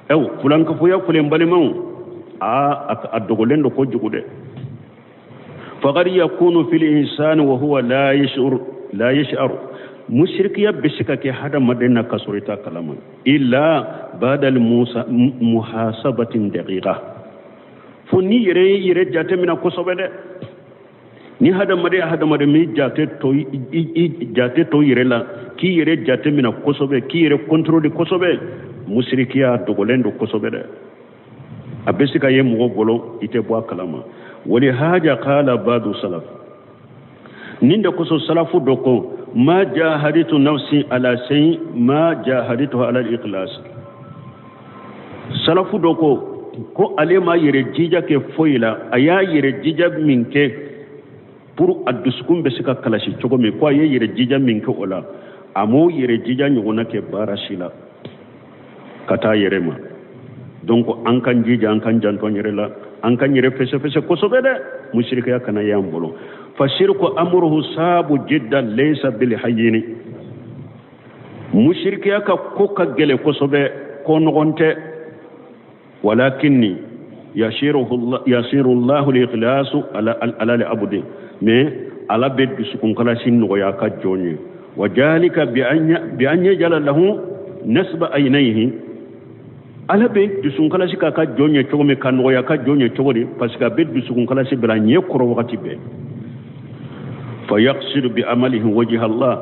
Ɛw fulankafoya filɛ n balimaw, aa a dogolen don kojugu dɛ. Faqad yakunu fil insani wa huwa la yash'ur la yash'ur. Musirikiya bɛ se ka kɛ hadamaden na ka sɔrɔ i t'a kalama, illa ba'da al muhasabatin daqiqa, fo n'i yɛrɛ y'i yɛrɛ jateminɛ kosɛbɛ dɛ. Ni hadamaden hadamaden m'i jate to i jate to yɛrɛ la, k'i yɛrɛ jateminɛ kosɛbɛ, k'i yɛrɛ contrôler kosɛbɛ, musirikiya dogolen don kosɛbɛ dɛ. A bɛ se ka ye mɔgɔ bolo, i tɛ bɔ a kalama. Walihaja qala badu salaf, nin de kosɔn salafu dɔ ko: ma jahaditu nafsi ala shay ma jahadituha ala al-ikhlas. Salafu dɔ ko ale ma yɛrɛ jija kɛ foyi la, a y'a yɛrɛ jija min kɛ pour a dusukun bɛ se ka kalasi cogo min, ko a ye yɛrɛ jija min kɛ o la, a m'o yɛrɛ jija ɲɔgɔnna kɛ baara si la ka taa yɛrɛ ma. Donc an k'an jija, an k'an janto an yɛrɛ la, an k'an yɛrɛ fɛsɛfɛsɛ kosɛbɛ dɛ, musirikiya kana y'an bolo. Fasiriku amuruhu saabu jidda laysa bil hayyini. Musirikiya ka ko ka gɛlɛ kosɛbɛ, ko nɔgɔn tɛ. Walakinni yasiru llahu likhlasu ala li abudi, mais Ala bɛ dusukun kalasi nɔgɔya ka jɔn ye. Wa jalika bi an yajala lahu nasba aynayhi. Ala bɛ dusukun kalasi k'a ka jɔn ye cogo min, ka nɔgɔya ka jɔn ye cogo di? Parce que a bɛ dusukun kalasi bila ɲɛ kɔrɔ wagati bɛɛ. Fa yaqsidu bi amalihi wajha Allah.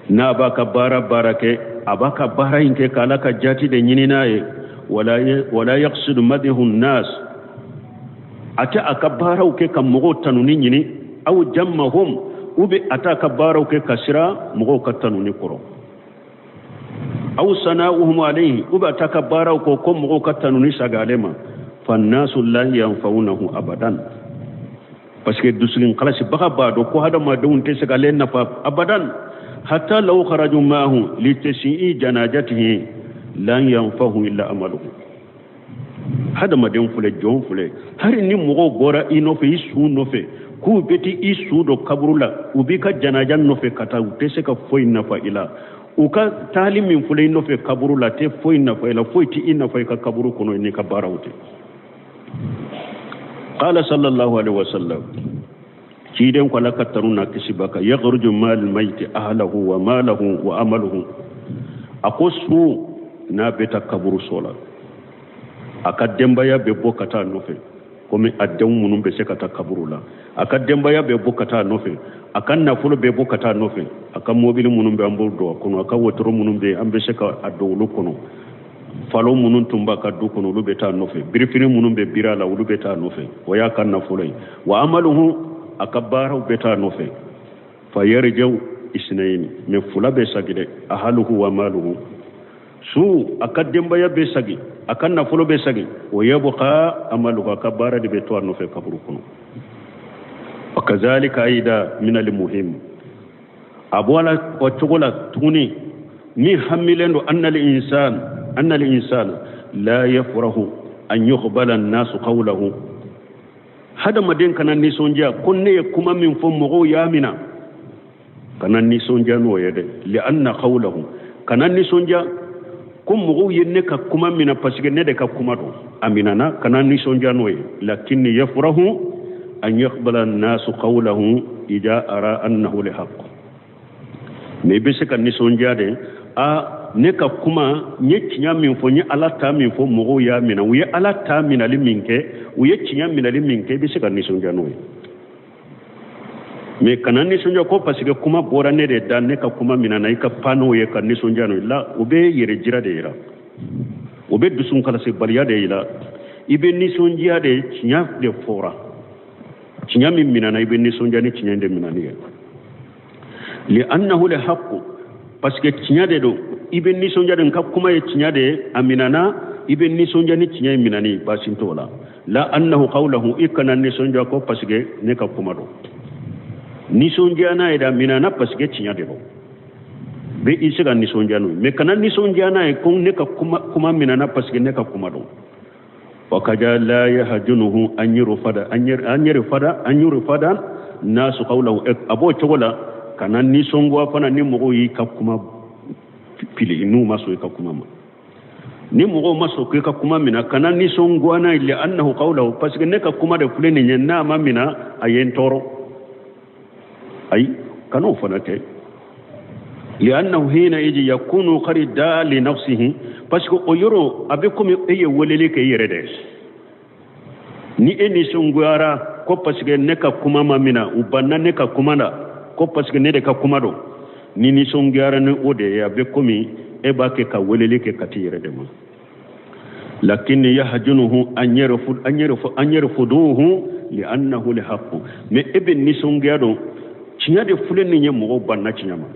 N'a b'a ka baara baara kɛ, a b'a ka baara in kɛ k'Ala ka jati de ɲini n'a ye. Wala yaqsidu madihu nnas. A tɛ a ka baaraw kɛ ka mɔgɔw tanuni ɲini, aw jammahum, ou bien a t'a ka baaraw kɛ ka sira mɔgɔw ka tanuni kɔrɔ, aw sana'uhum alayhi, ou bien a t'a ka baaraw kɔ ko mɔgɔw ka tanuni saga ale ma. Fannasu la yanfa'unahu abadan, parce que dusukun kalasibaga b'a dɔn ko hadamadenw tɛ se k'ale nafa abadan. Hatta law kharaju ma'ahu litasi'i janajatihi lan yanfahu illa amaluhu. Hadamaden filɛ, jɔn filɛ, hali ni mɔgɔw bɔra i nɔfɛ, i su nɔfɛ, k'u bɛ t'i i su don kaburu la, u b'i ka janaja nɔfɛ ka taa, u tɛ se ka foyi nafa i la. U ka taali min filɛ i nɔfɛ kaburu la, tɛ foyi nafa i la, foyi tɛ i nafa i ka kaburu kɔnɔ n'i ka baaraw tɛ. Qala sallallahu alaihi wasallam, ciden ko Ala ka tanu n'a kisi b'a kan: yakhruju ma'al mayti ahlahu wa malahu wa amaluhu. A ko su n'a bɛ taa kaburu so la, a ka denbaya bɛ bɔ ka taa nɔfɛ, komi a denw minnu bɛ se ka taa kaburu la, a ka denbaya bɛ bɔ ka taa nɔfɛ, a ka nafolo bɛ bɔ ka taa nɔfɛ, a ka mobili minnu bɛ an b'o don a kɔnɔ, a ka wotoro minnu bɛ an bɛ se ka a don olu kɔnɔ, falo minnu tun b'a ka du kɔnɔ olu bɛ taa nɔfɛ, birifini minnu bɛ biri a la olu bɛ taa nɔfɛ, o y'a ka nafolo ye. Wa amaluhu, a ka baaraw bɛ taa nɔfɛ. Fa yarji'u isnayni, mais fila bɛ sagi dɛ, ahaluhu wa maluhu. Su a ka denbaya bɛ sagi, a ka nafolo bɛ sagi, o yabqa amaluhu, a ka baara de bɛ to a nɔfɛ kaburu kɔnɔ. Wa kazalika aida min al muhim, a bɔra o cogo la tuguni min hamilen don, anna al insan la yafrahu an yuqbala an-nasu qawlahu. Hadamaden kana nisɔndiya ko ne ye kuma min fɔ mɔgɔw y'a mina, kana nisɔndiya n'o ye dɛ. Li'anna qawlahu, kana nisɔndiya ko mɔgɔw ye ne ka kuma mina parce que ne de ka kuma don, a minana, kana nisɔndiya n'o ye. Lakinni yafrahu an yaqbala an-nasu qawlahu idha ara annahu lihaq. Mais i bɛ se ka nisɔndiya de, a ne ka kuma, n ye tiɲɛ min fɔ, n ye Ala ta min fɔ, mɔgɔw y'a minɛ, u ye Ala ta minɛli min kɛ, u ye tiɲɛ minɛli min kɛ, i bɛ se ka nisɔndiya n'o ye. Mais kana nisɔndiya ko parce que kuma bɔra ne de da, ne ka kuma minɛna, i ka pan n'o ye ka nisɔndiya n'o ye la. O bɛ yɛrɛ jira de yira, o bɛ dusukalasibaliya de yira. I bɛ nisɔndiya de, tiɲɛ de fɔra, tiɲɛ min minɛna, i bɛ nisɔndiya ni tiɲɛ de minɛni ye. Li'annahu lihaqq, parce que tiɲɛ de don, i bɛ nisɔndiya de, n ka kuma ye tiɲɛ de ye, a minɛna, i bɛ nisɔndiya ni tiɲɛ ye minɛni, baasi t'o la. La annahu qawlahu, i kana nisɔndiya ko parce que ne ka kuma don, nisɔndiya n'a ye da minɛna parce que tiɲɛ de don, bɛ i se ka nisɔndiya n'o ye. Mais kana nisɔndiya n'a ye ko ne ka kuma minɛna parce que ne ka kuma don. Wa kaza la yahjunuhu an yurfada an yurfada nasu qawlahu. A b'o cogo la, kana nisɔngoya fana ni mɔgɔw y'i ka kuma fili, n'u ma sɔn i ka kuma ma. Ni mɔgɔw ma sɔn k'i ka kuma mina, kana nisɔngoya n'a ye, li annahu qawlahu, parce que ne ka kuma de filɛ nin ye, n'a ma mina a ye n tɔɔrɔ. Ayi, kan'o fana kɛ. Liannahu hina iji yakunu qad daa li nafsihi, parce que o yɔrɔ a bɛ komi e ye weleli kɛ i yɛrɛ dɛ. Ni e nisɔngoyara ko parce que ne ka kuma ma mina, u banna ne ka kuma la ko parce que ne de ka kuma don, ni nisɔngoyara ni o de ye, a bɛ komi e b'a kɛ ka weleli kɛ ka t'i yɛrɛ de ma. Lakin yahjunuhu an yarfud an yarfu an yarfuduhu li'annahu lihaqq. Mais e bɛ nisɔngoya dɔn, tiɲɛ de filɛ nin ye, mɔgɔw banna tiɲɛ ma,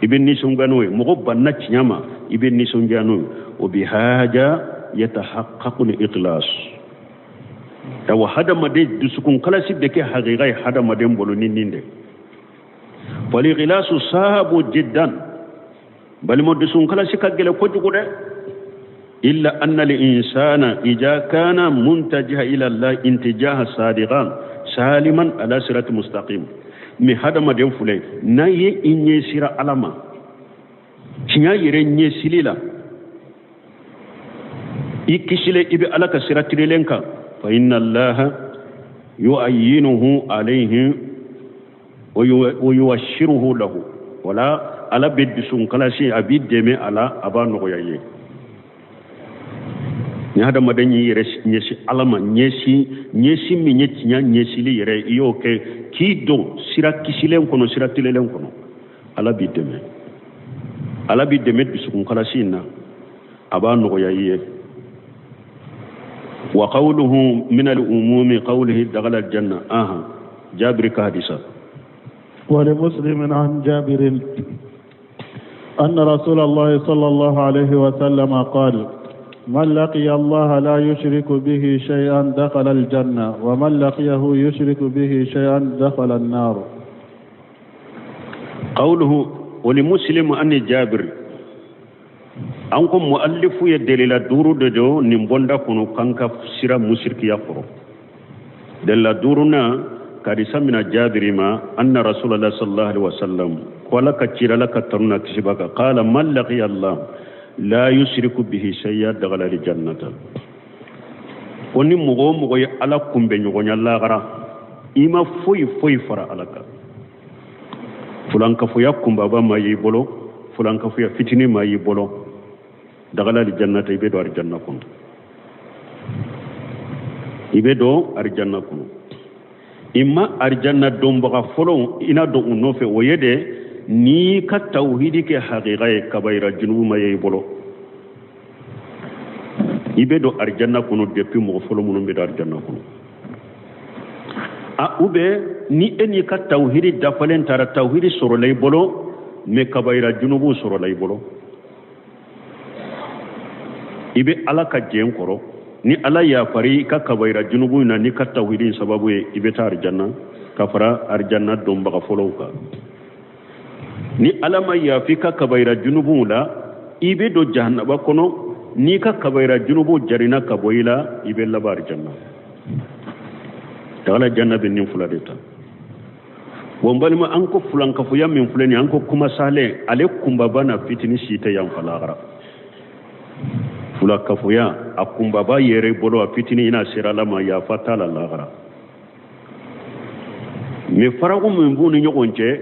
i bɛ nisɔngoya n'o ye. Mɔgɔw banna tiɲɛ ma, i bɛ nisɔngoya n'o ye. O bi haja yatahaqqaqu al-ikhlas. Awa, hadamaden dusukun kalasi bɛ kɛ hakika ye hadamaden bolo ni nin de. Fal-ikhlasu sahabu jiddan. Balima, dusukun kalasi ka gɛlɛ kojugu dɛ. Illa anna al-insana idha kana muntajiha ila Allah intijaha sadiqan saliman ala sirati mustaqim. Mais hadamaden filɛ, n'a ye i ɲɛsira Ala ma tiɲɛ yɛrɛ ɲɛsili la, i kisilen, i bɛ Ala ka sira tilenlen kan, fa inna Allaha yu'ayyinuhu alayhi wa yuwashiruhu lahu. Wala Ala bɛ dusukun kalasi, a b'i dɛmɛ a la, a b'a nɔgɔya i ye. Ni hadamaden y'i yɛrɛ ɲɛsin Ala ma, ɲɛsin ɲɛsin min ye tiɲɛ ɲɛsili yɛrɛ, i y'o kɛ k'i don sira kisilen kɔnɔ, sira tilenlen kɔnɔ, Ala b'i dɛmɛ. Ala b'i dɛmɛ dusukun kalasi in na, a b'a nɔgɔya i ye. Wa qawluhu min al-umumi qawlihi dakhala al-janna. Aha, Jabir ka hadisa. ولمسلم عن جابر أن رسول الله صلى الله عليه وسلم قال: من لقي الله لا يشرك به شيئا دخل الجنة، ومن لقيه يشرك به شيئا دخل النار. قوله ولمسلم أن جابر، an ko muallifu ye delila duuru de don nin bonda kɔnɔ kan ka sira musirikiya kɔrɔ. Delila duurunan, hadisa mina Jabiri ma, anna rasulallah sallallahu alaihi wasallam, ko Ala ka cira, Ala ka tanu na kisi b'a kan, qala man laqiya Allah la yushriku bihi shay'a dakhala al-jannata. Ko ni mɔgɔ o mɔgɔ ye Ala kunbɛ ɲɔgɔnya lagara, i ma foyi foyi fara Ala kan, fulankafoya kunbaba ma y'i bolo, fulankafoya fitinin ma y'i bolo, dakhala al-jannata, i bɛ don arijanna kɔnɔ, i bɛ don arijanna kɔnɔ. I ma arijanna donbaga fɔlɔ i na don u nɔfɛ, o ye de n'i ka tawhidi kɛ hakika ye, kabayira junubu ma ye i bolo, i bɛ don arijanna kɔnɔ depuis mɔgɔ fɔlɔ minnu bɛ don arijanna kɔnɔ. A ou bien ni e n'i ka tawhidi dafalen taara, tawhidi sɔrɔla i bolo, mais kabayira junubu sɔrɔla i bolo, i bɛ Ala ka jɛn kɔrɔ. Ni Ala yafari i ka kabayira junubu in na n'i ka tawhidi in sababu ye, i bɛ taa arijanna ka fara arijanna donbaga fɔlɔw kan. Ni Ala ma yafi i ka kabayira junubuw la, i bɛ don jahanaba kɔnɔ. N'i ka kabayira junubu jarina ka bɔ i la, i bɛ laban arijanna. Tagala janna bɛ nin fila de ta. Bon, balima, an ko fulankafoya min filɛ nin ye, an ko kuma salen, ale kunbaba na fitini si tɛ yan fa lahara. Fulankafoya a kunbaba yɛrɛ bolo, a fitini, i n'a sera Ala ma, yafa t'a la lahara. Mais faraku min b'u ni ɲɔgɔn cɛ,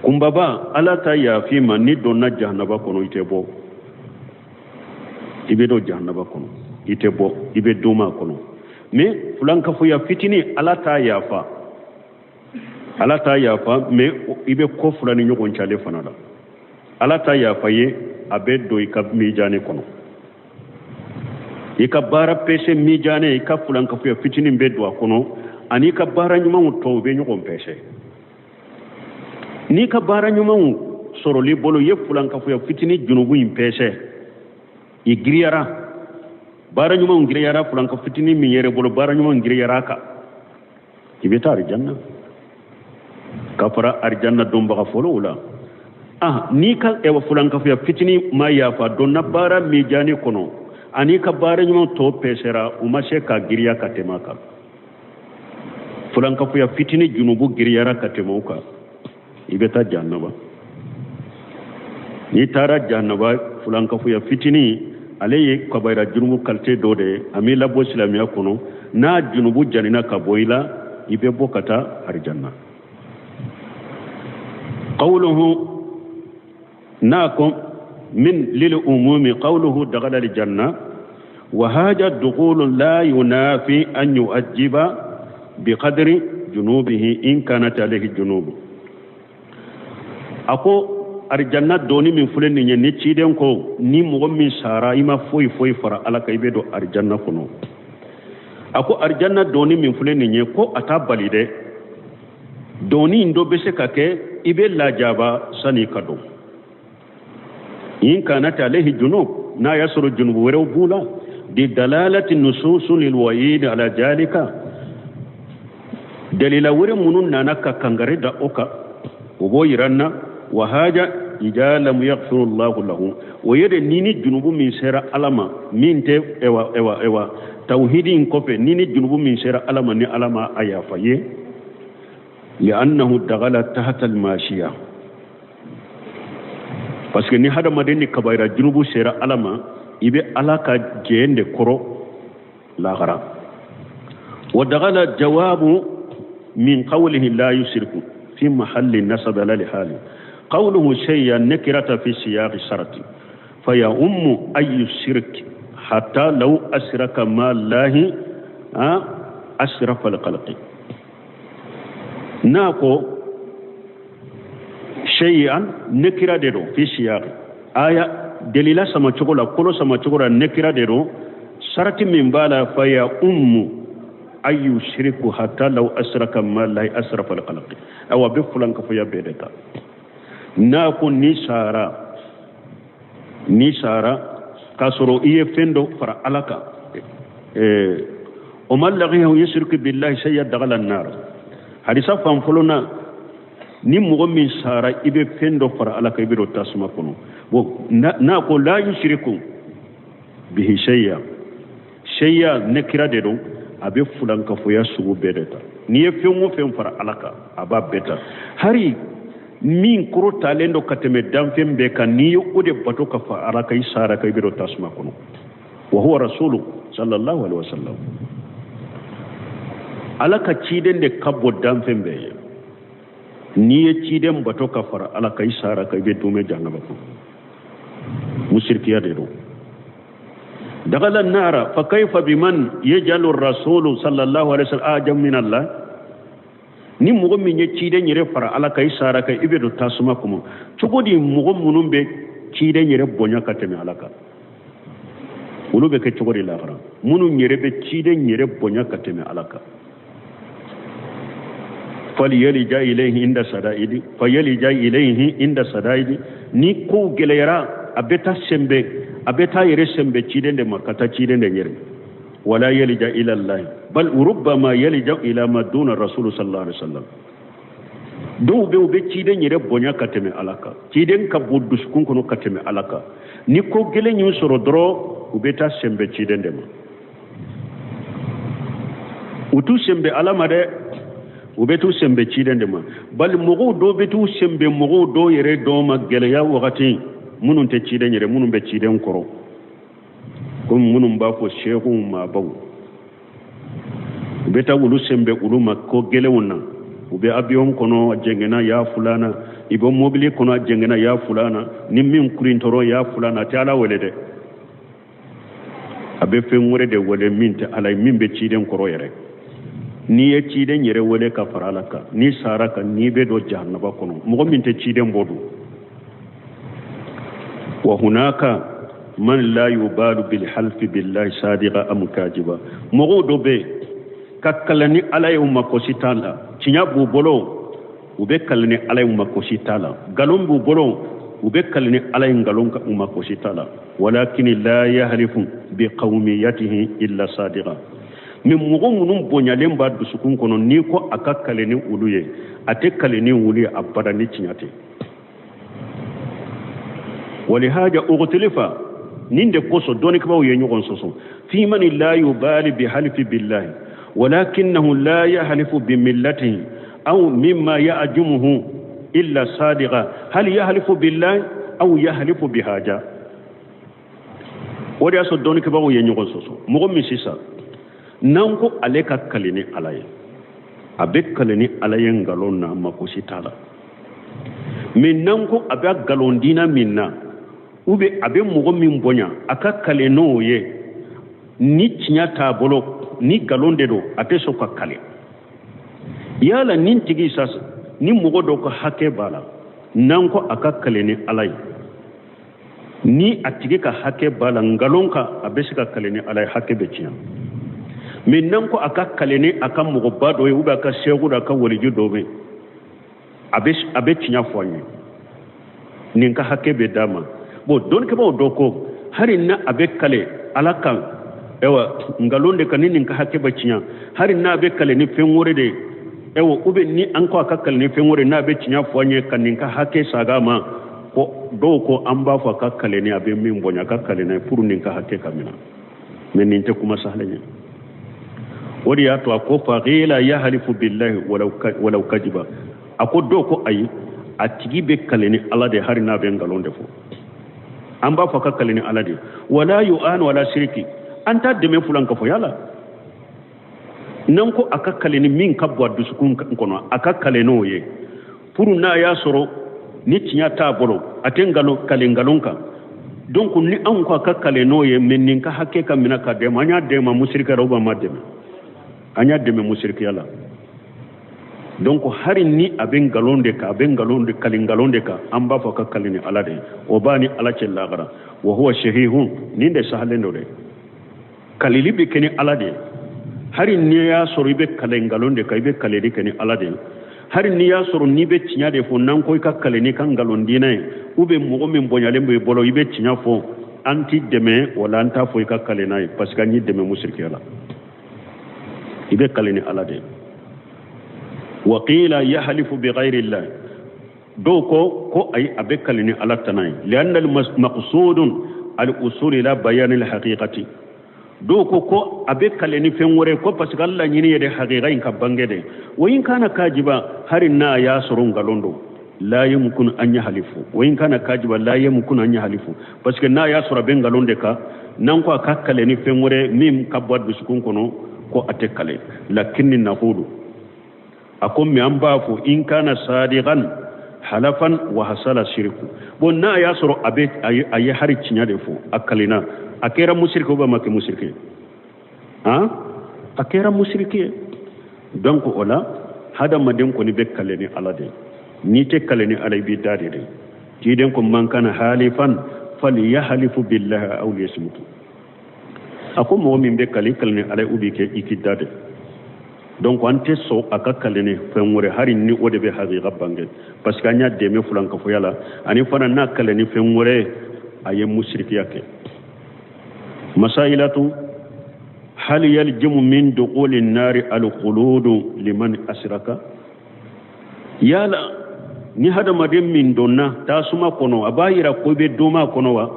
kunbaba Ala ta yafi ma, ni donna jahanaba kɔnɔ i tɛ bɔ, i bɛ don jahanaba kɔnɔ i tɛ bɔ, i bɛ doma kɔnɔ. Mais fulankafoya fitini, Ala t'a yafa, Ala t'a yafa, mais i bɛ ko fila ni ɲɔgɔn cɛ ale fana la. Ala t'a yafa ye, a bɛ don i ka mijane kɔnɔ, i ka baara pese mijane, i ka fulankafoya fitinin bɛ don a kɔnɔ, ani i ka baara ɲumanw tɔw bɛ ɲɔgɔn pese. N'i ka baara ɲumanw sɔrɔli bolo, i ye fulankafoya fitinin junubu in pese, i giriyara, baara ɲumanw giriyara fulanka fitinin min yɛrɛ bolo, baara ɲumanw giriyara a kan, i bɛ taa arijanna ka fara arijanna donbaga fɔlɔw la. Ah, n'i ka fulankafoya fitinin ma yafa, donna baara mijani kɔnɔ, Ani ka baara ɲuman tɔ pɛsɛra, u ma se ka giriya ka tɛmɛ a kan. Fulankafoya fitini junubu giriyara ka tɛmɛ o kan, i bɛ taa jahanaba. N'i taara jahanaba, fulankafoya fitini ale ye kabayira junubu kalite dɔ de ye, a m'i labɔ silamɛya kɔnɔ. N'a junubu janina ka bɔ i la, i bɛ bɔ ka taa arijanna. Qawluhu n'a ko min lil umumi qawluhu dakhala al janna wa haja dukhulu la yunafi an yu'ajjiba biqadri junubihi in kanat alayhi junubu. A ko arijanna donni min filɛ nin ye, ni ciden ko ni mɔgɔ min sara i ma foyi foyi fara Ala kan, i bɛ don arijanna kɔnɔ. A ko arijanna donni min filɛ nin ye, ko a t'a bali dɛ, donni in dɔ bɛ se ka kɛ i bɛ lajaba sani ka don. In kanat alayhi junub, n'a y'a sɔrɔ junubu wɛrɛw b'u la, bi dalalati nususu lil wa'id ala jalika, dalila wɛrɛ minnu nana ka kangari da o kan, o b'o yira n na. Wa haja ija lam yaghfiru Allahu lahu, o ye de ni ni junubu min sera Ala ma, min tɛ ewa ewa ewa tawhidi in kɔfɛ, ni ni junubu min sera Ala ma, ni Ala ma a yafa ye, li'annahu dagala tahta al-mashiya, parce que ni hadamaden ni kabayira junubu sera Ala ma, i bɛ Ala ka jɛn de kɔrɔ lahara. Wa dagala jawabu min qawlihi la yushriku fi mahalli nasab ala lihali qawluhu shay'an nakirata fi siyaqi sharti fa ya ummu ayu shirk hatta law ashraka ma Allahi ashraf al-khalqi. N'a ko shay'an nekira de don fi siyaqi aya, delila sama cogo la, kolo sama cogo la, nekira de don, sarati min b'a la, fa ya ummu ayu shiriku hatta law asraka ma Allahi asrafa al-khalqi. Awa bɛ fulankafoya bɛɛ de ta. N'a ko ni sara, ni sara k'a sɔrɔ i ye fɛn dɔ fara Ala kan, o man laqiyahu yushriku billahi shay'an dakhala an-nar. Hadisa fan fɔlɔ na, ni mɔgɔ min sara i bɛ fɛn dɔ fara Ala kan, i bɛ don tasuma kɔnɔ. Bon, n'a ko la yushriku bihi shay'an, shay'an nekira de don, a bɛ fulankafoya sugu bɛɛ de ta. N'i ye fɛn o fɛn fara Ala kan, a b'a bɛɛ ta. Hari min kɔrɔ talen don ka tɛmɛ danfɛn bɛɛ kan, n'i ye o de bato ka fara Ala kan, i sara kan, i bɛ don tasuma kɔnɔ. Wa huwa rasulu sallallahu alaihi wasallam, Ala ka ciden de ka bon danfɛn bɛɛ ye. N'i ye ciden bato ka fara Ala kan, i sara kan, i bɛ dumɛ jahanama kɔnɔ. Musirikiya de don. Dakhala nara fa kayfa biman yajalu rasulu sallallahu alaihi wasallam ajam min Allah. Ni mɔgɔ min ye ciden yɛrɛ fara Ala kan, i sara kan, i bɛ don tasuma kɔnɔ. Cogo di mɔgɔ minnu bɛ ciden yɛrɛ bonya ka tɛmɛ Ala kan, olu bɛ kɛ cogo di lahara? Minnu yɛrɛ bɛ ciden yɛrɛ bonya ka tɛmɛ Ala kan, falyalija ilayhi inda sadaidi, falyalija ilayhi inda sadaidi. Ni kow gɛlɛyara, a bɛ taa sɛnbɛ, a bɛ taa yɛrɛ sɛnbɛ ciden de ma, ka taa ciden de yɛrɛ. Wala yalija ila Allah bal rubbama yalija ila ma duna rasul sallallahu alaihi wasallam. Dɔw bɛ u bɛ ciden yɛrɛ bonya ka tɛmɛ Ala kan, ciden ka bon dusukun kɔnɔ ka tɛmɛ Ala kan. Ni ko gɛlɛn y'u sɔrɔ dɔrɔn, u bɛ taa sɛnbɛ ciden de ma. U t'u sɛnbɛ Ala ma dɛ, u bɛ t'u sɛnbɛ ciden de ma. Bali mɔgɔw dɔw bɛ t'u sɛnbɛ mɔgɔw dɔw yɛrɛ dɔw ma gɛlɛya wagati, minnu tɛ ciden yɛrɛ, minnu bɛ ciden kɔrɔ, komi minnu b'a fɔ seekuw maabaw, u bɛ taa olu sɛnbɛ olu ma ko gɛlɛnw na. U bɛ avion kɔnɔ, a jɛngɛnna ya fulana, i bɛ mobili kɔnɔ, a jɛngɛnna ya fulana, ni min kurintɔrɔ ya fulana, a tɛ Ala wele dɛ, a bɛ fɛn wɛrɛ de wele min tɛ Ala ye, min bɛ ciden kɔrɔ yɛrɛ. N'i ye ciden yɛrɛ wele ka fara Ala kan, n'i sara kan, n'i bɛ don jahanaba kɔnɔ. Mɔgɔ min tɛ ciden bɔ dun. Wa hunaka man la yubalu bil halfi billahi sadiqa am kajiba. Mɔgɔw dɔ bɛ ka kalan ni Ala ye, u makosi t'a la. Tiɲɛ b'u bolo, u bɛ kalan ni Ala ye, u makosi t'a la. Nkalon b'u bolo, u bɛ kalan ni Ala ye, nkalon u makosi t'a la. Walakin la yahlifu bi qawmiyatihi illa sadiqa. Mais mɔgɔ minnu bonyalen b'a dusukun kɔnɔ, n'i ko a ka kale ni olu ye, a tɛ kale ni olu ye abada ni tiɲɛ tɛ. Walihaja ughtulifa Nin de kosɔn dɔnnikɛbaaw ye ɲɔgɔn sɔsɔ fi man la yubali bi halifi billahi walakinahu la yahlifu bi millatihi aw mimma ya'jumuhu illa sadiqa hal yahlifu billahi aw yahlifu bi haja. O de y'a sɔrɔ dɔnnikɛbaaw ye ɲɔgɔn sɔsɔ. Mɔgɔ min sisan n'an ko ale ka kali ni Ala ye, a bɛ kali ni Ala ye nkalon na, mako si t'a la. Mais n'an ko a bɛ nkalon diina min na, ou bien a bɛ mɔgɔ min bonya, a ka kali n'o ye, ni tiɲɛ t'a bolo, ni nkalon de don, a tɛ sɔn ka kali. Yala nin tigi sa, ni mɔgɔ dɔ ka hakɛ b'a la, n'an ko a ka kali ni Ala ye, ni a tigi ka hakɛ b'a la nkalon kan, a bɛ se ka kali ni Ala ye, hakɛ bɛ tiɲɛ. Mais n'an ko a ka kali ni a ka mɔgɔba dɔ ye, ou bien a ka seku dɔ, a ka waliju dɔ bɛ, a bɛ tiɲɛ fɔ an ye, nin ka hakɛ bɛ d'a ma. Bon, dɔnnikɛbaaw dɔ ko hali n'a a bɛ kale Ala kan, ayiwa nkalon de kan, ni nin ka hakɛ bɛ tiɲɛ, hali n'a bɛ kale ni fɛn wɛrɛ de ye, ayiwa, ou bien ni an ko a ka kale ni fɛn wɛrɛ, n'a bɛ tiɲɛ fɔ an ye ka nin ka hakɛ saga a ma, ko dɔw ko an b'a fɔ a ka kale ni a bɛ min bonya, a ka kale n'a ye pour nin ka hakɛ ka minɛ. Mais nin tɛ kuma sahalen ye. O de y'a to a ko faqila yahlifu billahi walaw kajiba. A ko dɔw ko ayi, a tigi bɛ kale ni Ala de, hali n'a bɛ nkalon de fɔ, an b'a fɔ ka kale ni Ala de. Wala yu'anu wala siriki, an t'a dɛmɛ fulankafoya la. N'an ko a ka kale ni min ka bɔ a dusukun kɔnɔ, a ka kale n'o ye, pour n'a y'a sɔrɔ ni tiɲɛ t'a bolo, a tɛ nkalon kale nkalon kan. Donc ni anw ko a ka kale n'o ye, mais nin ka hakɛ ka minɛ ka dɛmɛ, an y'a dɛmɛ musirikiya la ou bien an ma dɛmɛ? An y'a dɛmɛ musirikiya la. Donc hali ni a bɛ nkalon de kan, a bɛ nkalon de kali nkalon de kan, an b'a fɔ ka kali ni Ala de ye, o b'a ni Ala cɛ lagara. Wa huwa shahihun, nin de sahalen don dɛ, kalili bɛ kɛ ni Ala de ye. Hali n'i y'a sɔrɔ i bɛ kale nkalon de kan, i bɛ kalili kɛ ni Ala de ye. Hali n'i y'a sɔrɔ n'i bɛ tiɲɛ de fɔ, n'an ko i ka kale n'i ka nkalon diinɛ ye, ou bien mɔgɔ min bonyalen b'i bolo, i bɛ tiɲɛ fɔ, an t'i dɛmɛ, wala an t'a fɔ i ka kale n'a ye, parce que an y'i dɛmɛ musirikiya la. I bɛ kale ni Ala de ye. Wa qila yahlifu bi ghayri llah, dɔw ko ayi, a bɛ kale ni Ala tana ye, li'anna al-maqsudun al-usul ila bayan al-haqiqati. Dɔw ko a bɛ kale ni fɛn wɛrɛ ko parce que Allah ɲini ye de haqiqa in ka bange de. Wa in kana kajiba, hari n'a y'a sɔrɔ nkalon don, la yumkinu an yahlifu. Wa in kana kajiba la yumkinu an yahlifu, parce que n'a y'a sɔrɔ a bɛ nkalon de kan, n'an ko a ka kale ni fɛn wɛrɛ min ka bɔ a dusukun kɔnɔ, ko a tɛ kale. Lakinni naqulu, a ko mais an b'a fɔ in kana sadiqan halafan wa hasala shirku. Bon, n'a y'a sɔrɔ a bɛ a ye hari tiɲɛ de fɔ, a kalina, a kɛra musiriki ou bien a ma kɛ musiriki ye? Han, a kɛra musiriki ye. Donc o la hadamaden kɔni bɛ kale ni Ala de ye. N'i tɛ kale ni Ala, i b'i da de. Ciden ko man kana halifan falyahlifu billahi aw liyasmut. A ko mɔgɔ min bɛ kale, kale ni Ala ye ou bien i k'i da de. Donc an tɛ sɔn a ka kale ni fɛn wɛrɛ, hali ni o de bɛ haqiqa bange, parce que an y'a dɛmɛ fulankafoya la. Ani fana n'a kale ni fɛn wɛrɛ, a ye musirikiya kɛ. Masailatu hal yaljimu min dukhuli nari al-khuludu liman asraka. Yala ni hadamaden min donna tasuma kɔnɔ, a b'a yira ko i bɛ doma kɔnɔ wa?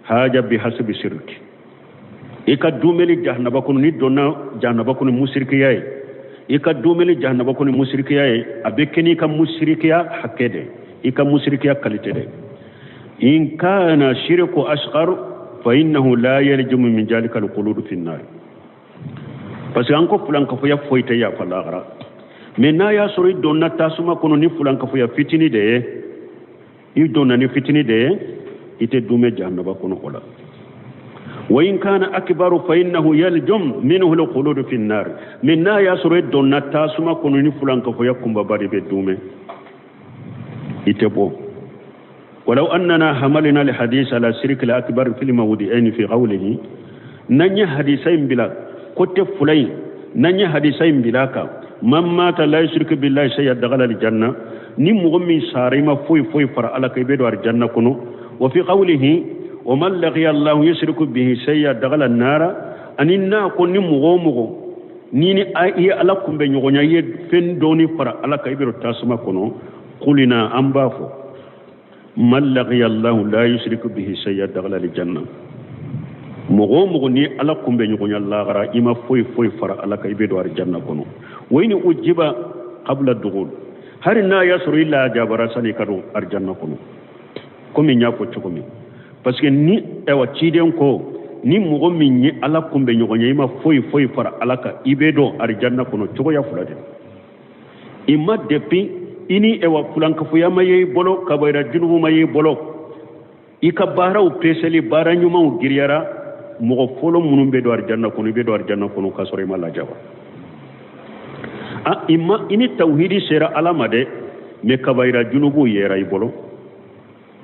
Haja bi hasabi sirki, i ka dumeli jahanaba kɔnɔ, ni donna jahanaba kɔnɔ musirikiya ye, i ka dumeli jahanaba kɔnɔ musirikiya ye, a bɛ kɛ n'i ka musirikiya hakɛ de, i ka musirikiya kalite de. In kana shirku asghar fa innahu la yaljumu min jalika al-khulud fi an-nar. Parce que an ko fulankafoya foyi tɛ yafa lahara. Mais n'a y'a sɔrɔ i donna tasuma kɔnɔ ni fulankafoya fitini de ye, i donna ni fitini de ye, i tɛ dumɛ jahanaba kɔnɔ o la. Wa in kana akbaru fa innahu yaljum minhu al-khulud fi an-nar. Mais n'a y'a sɔrɔ i donna tasuma kɔnɔ ni fulankafoya kunbaba de bɛ dumɛ, i tɛ bɔ. ولو أننا حملنا الحديث على الشرك الأكبر في الموضعين في قوله نني حديثين بلا كنت فلين نني حديثين بلا كا من مات لا يشرك بالله شيئا دخل الجنة ni mɔgɔ min sara i ma foyi foyi fara Ala kan, i bɛ don alijanna kɔnɔ. Wa fi qawlihi wa man laqiya Allahu yushriku bihi shay'a dakhala an-nara, ani n'a ko ni mɔgɔ o mɔgɔ ni i ye Ala kunbɛ ɲɔgɔnya, i ye fɛn dɔɔni fara Ala kan, i bɛ don tasuma kɔnɔ. Kulina, an b'a fɔ Man laqiya Allahu la yushriku bihi shay'a dakhala aljanna. Mɔgɔ o mɔgɔ ni Ala kunbɛ ɲɔgɔnya lahara, i ma foyi foyi fara Ala kan, i bɛ don arijanna kɔnɔ. Wa in ujiba qabla dukhul, hari n'a y'a sɔrɔ i lajabara sani i ka don arijanna kɔnɔ, komi n y'a fɔ cogo min. Parce que ni ayiwa ciden ko ni mɔgɔ min ye Ala kunbɛ ɲɔgɔnya, i ma foyi foyi fara Ala kan, i bɛ don arijanna kɔnɔ cogoya fila de la. I ma depuis i ni ayiwa fulankafoya ma ye i bolo, kabayira junubu ma ye i bolo, i ka baaraw peseli, baara ɲumanw giriyara, mɔgɔ fɔlɔ minnu bɛ don arijanna kɔnɔ, i bɛ don arijanna kɔnɔ k'a sɔrɔ i ma lajaba. A i ma i ni tawhidi sera Ala ma dɛ, mais kabayira junubu yera i bolo,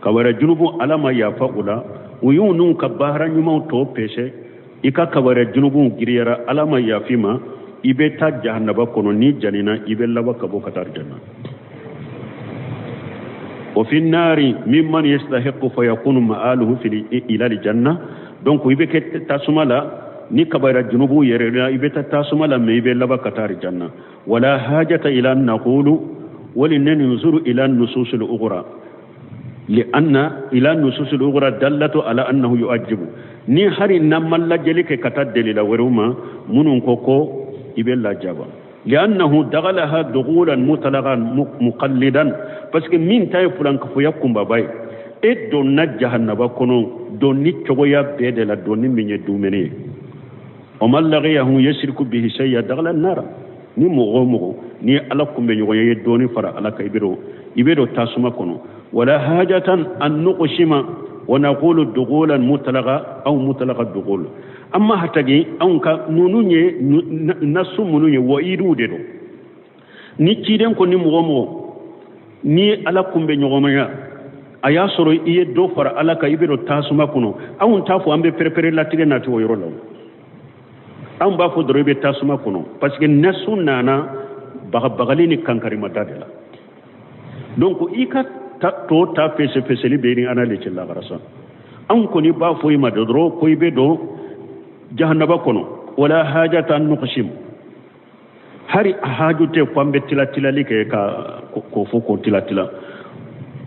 kabayira junubu Ala ma yafa u la, u y'u n'u ka baara ɲumanw tɔ pese, i ka kabayira junubu giriyara, Ala ma yafa i ma, i bɛ taa jahanaba kɔnɔ, n'i janina i bɛ laban ka bɔ ka taa arijanna. Wa fi nari mimman yastahiqu fa yakunu ma'aluhu fi ila aljanna. Donc i bɛ kɛ tasuma la ni kabayira junubu yɛrɛ la, i bɛ taa tasuma la, mais i bɛ laban ka taa arijanna. Wala hajata ila an naqulu walinanzuru ila nusus al-ukhra lianna ila nusus al-ukhra dallatu ala annahu yu'ajjibu. Ni hari n'an ma lajɛli kɛ ka taa delila wɛrɛw ma minnu ko ko i bɛ lajaba, liannahu dagalaha dugulan mutalagan muqallidan, parce que min ta ye fulankafoya kunbaba ye, e donna jahannaba kɔnɔ donni cogoya bɛɛ de la, donni min ye dumuni ye. O man lagiyahu yashriku bihi shay'a dagala nara. Ni mɔgɔ o mɔgɔ ni Ala kunbɛ ɲɔgɔnya ye dɔɔni fara Ala kan, i bɛ don tasuma kɔnɔ. Wala hajatan an nuqsima wa naqulu dugulan mutalaga aw mutalaga dugul. An ma hatagi anw ka ninnu ye nasu minnu ye wa'idu de don. Ni ciden ko ni mɔgɔ mɔgɔ ni Ala kunbɛ ɲɔgɔnmaya a y'a sɔrɔ i ye dɔ fara Ala kan, i bɛ don tasuma kɔnɔ, anw t'a fɔ an bɛ perepere latigɛ nati o yɔrɔ la, anw b'a fɔ dɔrɔn i bɛ tasuma kɔnɔ, parce que nasu nana bagabagali ni kankarimada de la. Donc i ka tɔ ta fɛsɛfɛsɛli bɛ ni Ala de cɛ lahara sa. Anw kɔni b'a fɔ i ma dɔrɔn ko i bɛ don jahannaba kɔnɔ. Wala hajata an nuqsim, hari a haju tɛ ko an bɛ tila tilali kɛ ka k'o fɔ k'o tila tila.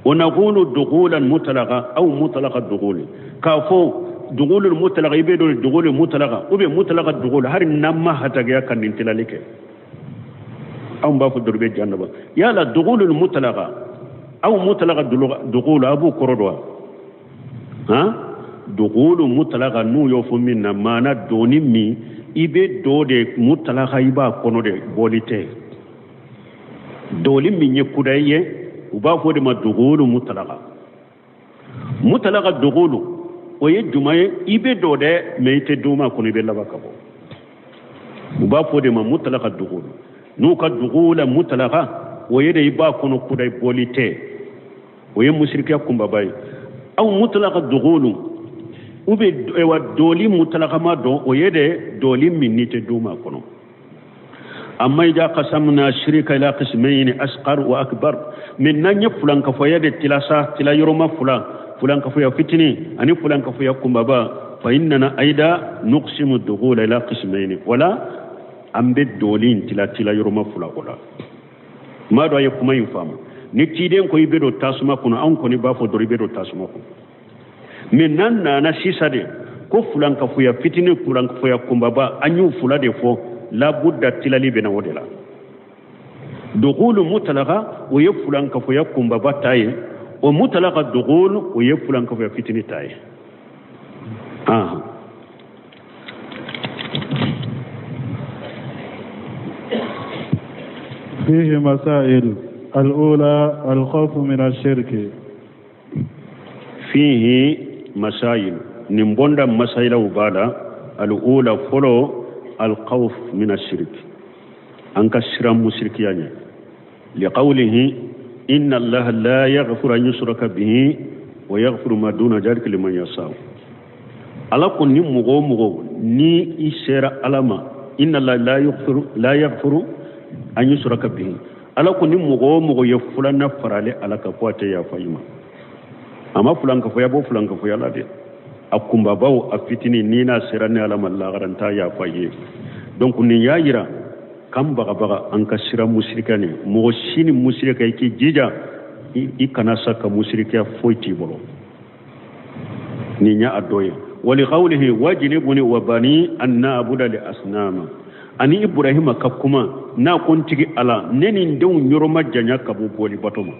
Wa naqulu dugulan mutalaga aw mutalaga duguli, k'a fɔ dugulul mutalaga i bɛ don dugulul mutalaga ou bien mutalaga dugul, hari n'an ma hatagiya ka nin tilali kɛ, anw b'a fɔ dɔrɔn bɛ jahannaba. Yala dugulul mutalaga aw mutalaga dugul, a b'o kɔrɔ dɔn wa? Han, dugulu mutalaga n'u y'o fɔ min na, maana donni min i bɛ don de mutalaga, i b'a kɔnɔ de, bɔli tɛ. Doli min ye kudayi ye, u b'a fɔ o de ma dugulu mutalaga. Mutalaga dugulu o ye jumɛn ye? I bɛ don dɛ, mais i tɛ don a kɔnɔ, i bɛ laban ka bɔ. U b'a fɔ o de ma mutalaga dugulu. N'u ka dugula mutalaga o ye de i b'a kɔnɔ kudayi, bɔli tɛ, o ye musirikiya kunbaba ye. Aw mutalaga dugulu u bɛ wa doli mutalagama dɔn, o ye de doli min n'i tɛ don a kɔnɔ. Amma ida qasamna shirika ila qismayni asqar wa akbar, min n'an ye fulankafoya de tila sa, tila yɔrɔma fila, fulankafoya fitini ani fulankafoya kunbaba, fa innana aida nuqsimu dughula ila qismayni, wala an bɛ doli in tila tila yɔrɔma fila o la. Maa dɔ ye kuma in faamu, ni ciden ko i bɛ don tasuma kɔnɔ, anw kɔni b'a fɔ dɔrɔn i bɛ don tasuma kɔnɔ. Mais n'an nana sisan de ko fulankafoya fitini fulankafoya kunbaba, an y'u fila de fɔ, labudda tilali bɛ na o de la. Dugulu mutalaga o ye fulankafoya kunbaba ta ye, o mutalaga dugulu o ye fulankafoya fitini ta ye. فيه مسائل. الأولى الخوف من الشرك. فيه مسائل نبوندا مسائل وبالا. الأولى فلو الخوف من الشرك، أنك الشرك مشركيا، لقوله إن الله لا يغفر أن يشرك به ويغفر ما دون ذلك لمن يشاء. ala ko ni mɔgɔ o mɔgɔ ni i sera ala ma, inna Allah la yaghfiru an yushraka bihi, ala ko ni mɔgɔ o mɔgɔ ye filanan farale ala kan ko a tɛ yafa i ma. A ma filankafoya bɔ filankafoya la dɛ, a kunbabaw a fitinin ni n'a sera ni ala ma lahara n t'a yafa i ye. Donc nin y'a yira k'an bagabaga an ka sira musirika ni mɔgɔ si ni musirika i k'i jija I kana sa ka musirikiya foyi t'i bolo. Nin y'a dɔ ye. Wali qawlihi wajnibni wa bani an na'buda li asnama, ani Ibrahima ka kuma n'a ko: n tigi Ala, ne ni n denw yɔrɔ ma janya ka bɔ boli bato ma.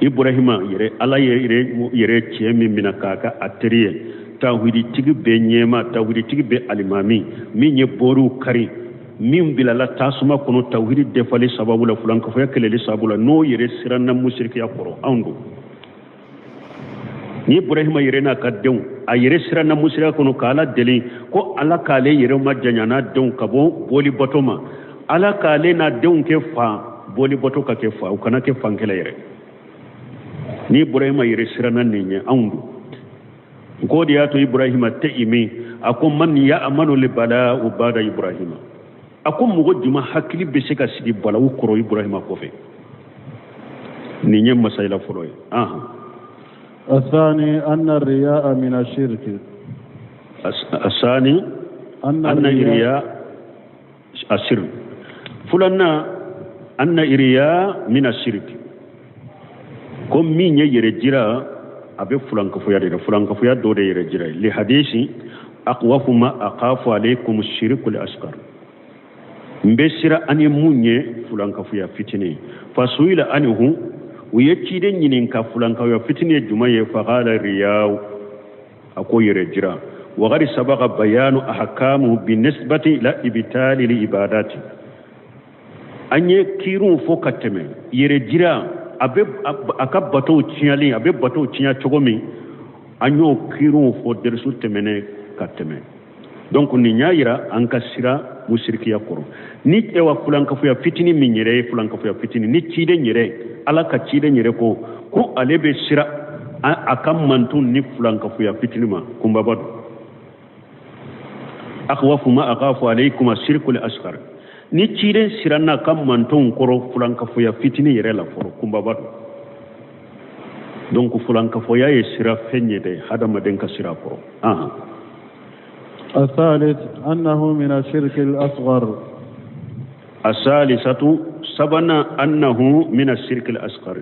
Ibrahima yɛrɛ, Ala yɛrɛ yɛrɛ cɛ min mina k'a ka a teri ye, tawhiditigi bɛ ɲɛma, tawhiditigi bɛ alimami min ye boriw kari, min bilala tasuma kɔnɔ tawhidi defali sababu la, fulankafoya kɛlɛli sababu la, n'o yɛrɛ siranna musirikiya kɔrɔ. Anw don ni Ibrahima yɛrɛ n'a ka denw, a yɛrɛ siranna musirikiya kɔnɔ k'Ala deli ko Ala k'ale yɛrɛ ma janya n'a denw ka bɔ boli bato ma, Ala k'ale n'a denw kɛ fa boli bato ka kɛ fa, u kana kɛ fankɛlɛ yɛrɛ. Ni Ibrahima yɛrɛ siranna nin ɲɛ, anw don k'o de y'a to Ibrahima tɛ i min a ko man ya'manu li bala'u bada Ibrahima. A ko mɔgɔ juma hakili bɛ se ka sigi balawu kɔrɔ Ibrahima kɔfɛ? Nin ye masayila fɔlɔ ye. Ahan. الثاني أن الرياء من الشرك. الثاني أن أن الرياء الرياء الشرك. Fulanna أن الرياء من الشرك, ko min ye yɛrɛ jira, a bɛ fulankafoya de la, fulankafoya dɔ de yɛrɛ jira ye. لحديث أخوف ما أخاف عليكم الشرك الأصغر, n bɛ sira an ye mun ye fulankafoya fitinin. فسئل عنه, u ye ciden ɲininka fulankafoya fitinin ye jumɛn ye. فقال الرياء, a ko yɛrɛ jira. وقد سبق بيان أحكامه بالنسبة إلى إبطال العبادات. An ye kiiriw fɔ ka tɛmɛ yɛrɛ jira a bɛ a ka batow tiɲɛlen, a bɛ batow tiɲɛ cogo min, an y'o kiiriw fɔ derisu tɛmɛnen ka tɛmɛ. Donc nin y'a yira an ka sira musirikiya kɔrɔ ni ewa fulankafoya fitinin min yɛrɛ ye fulankafoya fitinin. Ni ciden yɛrɛ, Ala ka ciden yɛrɛ ko ale bɛ sira a ka mantun ni fulankafoya fitinin ma, kunbaba don. أخوف ما أخاف عليكم الشرك الأصغر. Ni ciden siranna ka mantonw kɔrɔ fulankafoya fitinin yɛrɛ la fɔlɔ, kunbaba don. Donc fulankafoya ye sira fɛn ye dɛ, hadamaden ka sira kɔrɔ. Ahan. الثالث أنه من الشرك الأصغر. الثالثة, sabanan, أنه من الشرك الأصغر.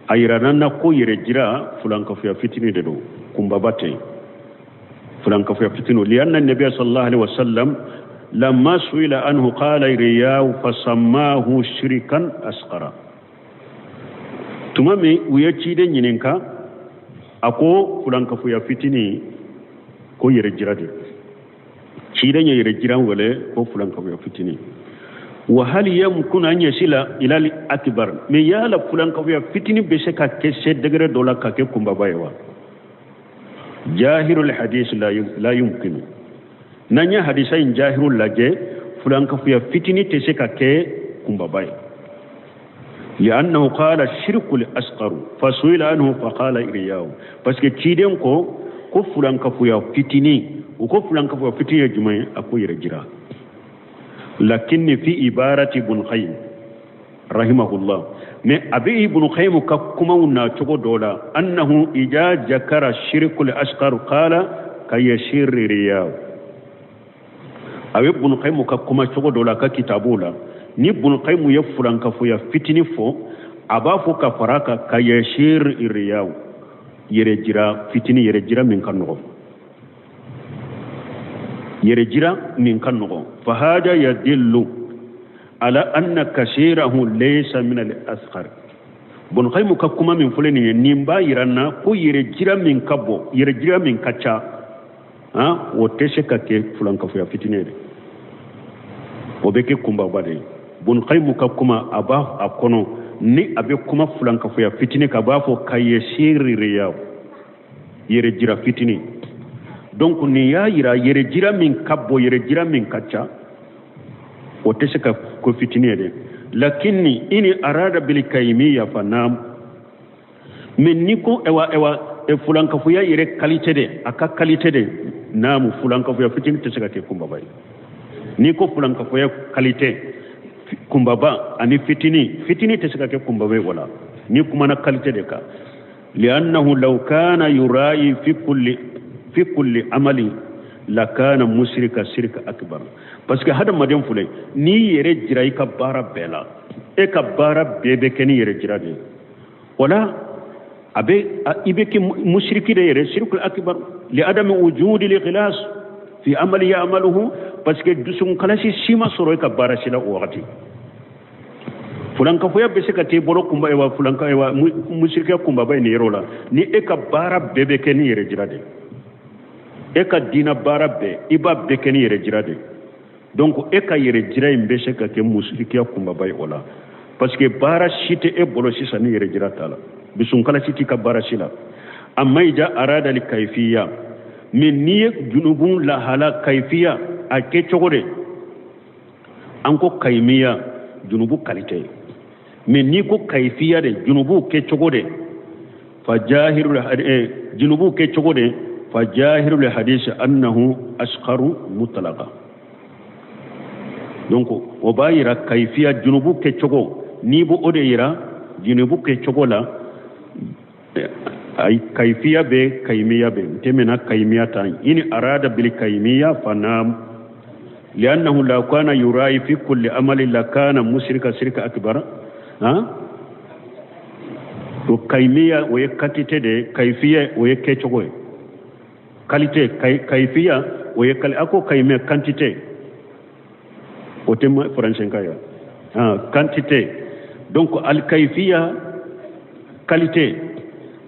A yirana na ko yɛrɛ jira fulankafoya fitinin de don, kunbaba tɛ, fulankafoya fitinin. لأن النبي صلى الله عليه وسلم لما سئل عنه قال الرياء فسماه شركا أصغر. Tuma min u ye ciden ɲininka, a ko fulankafoya fitinin ko yɛrɛ jira de. Ciden ye yɛrɛ jira wele ko fulankafoya fitinin. وهل يمكن أن يصل إلى الأكبر? Mais yala fulankafoya fitinin bɛ se ka kɛ se degré dɔ la ka kɛ kunbaba ye wa? ظاهر الحديث لا يمكن. N'an ye hadisa in jahiru lajɛ, fulankafoya fitinin tɛ se ka kɛ kunbaba ye. لأنه قال الشرك الأصغر فسئل عنه فقال الرياء. Parce que ciden ko fulankafoya fitinin, u ko fulankafoya fitinin ye jumɛn ye? A ko yɛrɛ jira. لكن في عبارة ابن قيم رحمه الله, mais a bɛ Ibn Qayyim ka kumaw na cogo dɔ la, أنه إذا ذكر الشرك الأصغر قال كيسير الرياء. A bɛ Ibn Qayyim ka kuma cogo dɔ la a ka kitabu la, ni Ibn Qayyim ye fulankafoya fitinin fɔ, a b'a fɔ ka fara kan كيسير الرياء, yɛrɛ jira fitinin, yɛrɛ jira min ka nɔgɔn, yɛrɛ jira min ka nɔgɔn. فهذا يدل على أن كثيره ليس من الأصغر. Ibn Qayyim ka kuma min filɛ nin ye, nin b'a yira n na ko yɛrɛ jira min ka bɔ, yɛrɛ jira min ka ca han, o tɛ se ka kɛ fulankafoya fitinin ye dɛ, o bɛ kɛ kunbaba de ye. Ibn Qayyim ka kuma a b'a a kɔnɔ, ni a bɛ kuma fulankafoya fitinin kan, a b'a fɔ كيسير الرياء, yɛrɛ jira fitinin. Donc nin y'a yira yɛrɛ jira min ka bɔ, yɛrɛ jira min ka ca, o tɛ se ka ko fitinin ye dɛ. لكن إن أراد بالكمية فنعم. Mais ni ko ewa e fulankafoya yɛrɛ qualité de, a ka qualité de, naamu, fulankafoya fitinin tɛ se ka kɛ kunbaba ye. N'i ko fulankafoya qualité, kunbaba ani fitinin, fitinin tɛ se ka kɛ kunbaba ye. Wala ni kumana qualité de kan. لأنه لو كان يرائي في كل عمل لكان مشركا شرك أكبر. Parce que hadamaden filɛ, n'i yɛrɛ jira i ka baara bɛɛ la, e ka baara bɛɛ bɛ kɛ ni yɛrɛ jira de ye. O la a bɛ i bɛ kɛ musiriki de yɛrɛ, sirikul akibar, li adami wujudi l-ikhlas fi amali ya'maluhu, parce que dusukun kalasi si ma sɔrɔ i ka baara si la o wagati. Fulankafoya bɛ se ka k'i bolo kunba ye wa, fulanka ye wa, musirikiya kunbaba ye nin yɔrɔ la, ni e ka baara bɛɛ bɛ kɛ ni yɛrɛ jira de, e ka diina baara bɛɛ i b'a bɛɛ kɛ ni yɛrɛ jira de. Donc e ka yɛrɛ jira in bɛ se ka kɛ musirikiya kunbaba ye o la, parce que baara si tɛ e bolo sisan ni yɛrɛ jira t'a la, dusunkalasi t'i ka baara si la. Amma ija arada li kayfiya, mais n'i ye junubu lahala kayfiya a kɛ cogo de, an ko kayimiya junubu qualité, mais n'i ko kayfiya de, junubu kɛ cogo de, fa jahirul junubu kɛ cogo de, fa jahirul hadisi annahu asqaru mutlaqa. Donc o b'a yira kayfiya junubu kɛ cogo, n'i b'o de yira junubu kɛ cogo la, ay kayfiya bɛ kayimiya bɛ n tɛmɛna kayimiya ta in arada bil kayimiya fa naam, liannahu law kana yurayi fi kulli amali lakana mushrika shirka akbar. Ha, o kayimiya o ye quantité de, kayfiya o ye kɛcogo ye, qualité kayfiya o ye a ko kayimiya quantité, o tɛ français kan ya, quantité. Donc al kayfiya qualité,